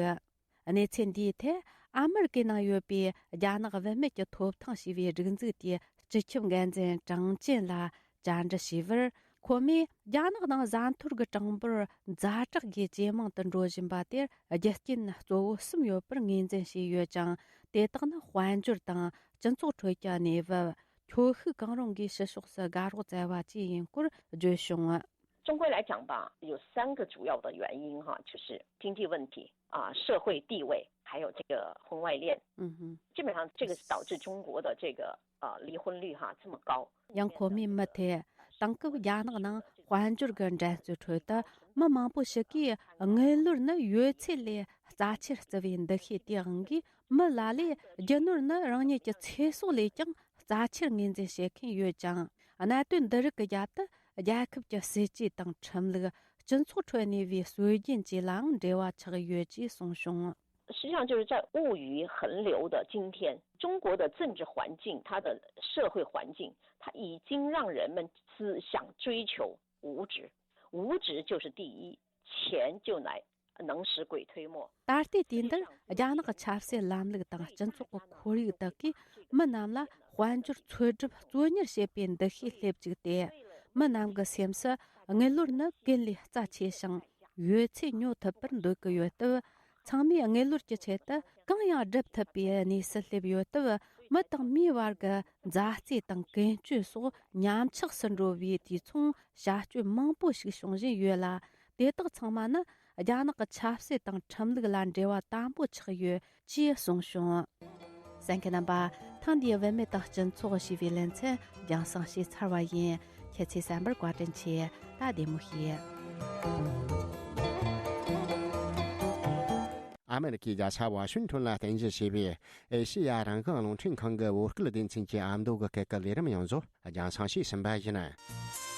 གནས་ཚུལ་འདིའི་ཐད་ཨ་མེ་རི་ཀའི་ནང་ཡོད་པའི་རྒྱ་ནག་བུད་མེད་ཀྱི་ཐོབ་ཐང་ཞེས་པའི་སྒྲིག་འཛུགས་དེའི་སྤྱི་ཁྱབ་འགན་འཛིན་ཀྲང་ཅན་ལ་བཅར་འདྲི་བྱས་པར། ཁོ་མོས་རྒྱ་ནག་ནང་བཟའ་འཐོར་གྱི་གྲངས་འབོར་ཛ་དྲག་གིས་ཇེ་མང་དུ་འགྲོ་བཞིན་པ་དེར་རྒྱུ་རྐྱེན་གཙོ་བོ་གསུམ་ཡོད་པར་ངོས་འཛིན་བྱས་ཡོད་ཅིང་། དེ་དག་ནི་དཔལ་འབྱོར་དང་སྤྱི་ཚོགས་ཁྲོད་ཀྱི་གནས་བབ། ཁྱོ་ཤུག་གང་རུང་གིས་ཕྱི་ཕྱོགས་སུ་དགའ་རོགས་བཙལ་བ་བཅས་ཡིན་སྐོར་བརྗོད་བྱུང་། 中国来讲吧，有三个主要的原因哈，就是经济问题啊、社会地位，还有这个婚外恋。嗯哼，基本上这个是导致中国的这个呃离婚率哈这么高。 ཡང་ཁོ་མོས་མུ་མཐུད་དེང་སྐབས་རྒྱ་ནག་ནང་དཔལ་འབྱོར་གྱི་འགྲན་རྩོད་ཁྲོད་དུ་མི་མང་པོ་ཞིག་གིས་དངུལ་ལོར་ནི་ཡོད་ཚད་ལས་རྩ་ཆེར་བརྩི་བའི་འདུ་ཤེས་དེའི་དབང་གིས། མི་ལ་ལས་རྒྱུ་ནོར་ནི་རང་ཉིད་ཀྱི་ཚེ་སྲོག་ལས་ཀྱང་རྩ་ཆེར་ངོས་འཛིན་བྱེད་མཁན་ཡོད་ཅིང་། གནད་དོན་འདི་རིགས་ཀྱི་རྒྱབ་ཏུ་རྒྱལ་ཁབ་ཀྱི་སྲིད་ཇུས་དང་ཁྲིམས་ལུགས། སྤྱི་ཚོགས་ཁྲོད་གནས་པའི་སྲོལ་རྒྱུན་བཅས་ལའང་འབྲེལ་བ་ཆགས་ཡོད་ཅེས་གསུངས་བྱུང་། 实际上就是在物欲横流的今天，中国的政治环境，它的社会环境，它已经让人们只想追求物质，物质就是第一，钱就来能使鬼推磨。 ད་ལྟའི་དུས་འདིར་རྒྱ་ནག་གི་ཆབ་སྲིད་ལམ་ལུགས་དང་སྤྱི་ཚོགས་ཀྱི་ཁོར་ཡུག་དག་གིས་མི་རྣམས་ལ་དཔལ་འབྱོར་འཚོལ་སྒྲུབ་གཙོ་གཉེར་བྱེད་པའི་འདུ་ཤེས་སླེབས་བཅུག་སྟེ། མི་རྣམས་ཀྱི་སེམས་སུ་དངུལ་ལོར་ནི་ཀུན་ལས་རྩ་ཆེ་ཞིང་། ཡོད་ཚད་ཉོ་ཐུབ་པར་འདོད་ཀྱི་ཡོད་སྟབས། ཚང་མས་དངུལ་ལོར་གྱི་ཆེད་དུ་གང་ཡང་སྒྲུབ་ཐུབ་པའི་གནས་སུ་སླེབས་ཡོད་སྟབས། མི་དང་མིའི་བར་གྱི་མཛའ་བརྩེ་དང་ཀུན་སྤྱོད་སོགས་ཉམས་ཆག་སུ་འགྲོ་བའི་དུས་མཚུངས་བྱ་སྤྱོད་མང་པོ་ཞིག་བྱུང་བཞིན་ཡོད་ལ། དེ་དག་ཚང་མ་ནི་རྒྱ་ནག་གི་ཆབ་སྲིད་དང་ཁྲིམས་ལུགས་ལ་འབྲེལ་བ་དམ་པོ་ཆགས་ཡོད་ཅེས་གསུངས་བྱུང་། གསན་མཁན་རྣམ་པ། ཐེངས་འདིའི་བུད་མེད་དང་སྤྱི་ཚོགས་ཞེས་པའི་ལེ་ཚན་རྒྱང་སྲིང་བྱས་ཚར་བ་ཡིན། ཁྱེད་ཚོས་གསན་པར་བཀའ་དྲིན་ཆེ། ད་བདེ་མོ་བྱོས། ཨ་མེ་རི་ཁའི་རྒྱལ་ས་ཝ་ཤིང་ཊོན་ལ་རྟེན་གཞི་བྱས་པའི་ཨེ་ཤེ་ཡ་རང་དབང་རླུང་འཕྲིན་ཁང་གི་བོད་སྐད་སྡེ་ཚན་གྱི་ཨ་མདོ་གི་སྐད་ཀྱི་ལས་རིམ་ཡོངས་རྫོགས་རྒྱང་སྲིང་བྱས་ཟིན་པ་ཡིན།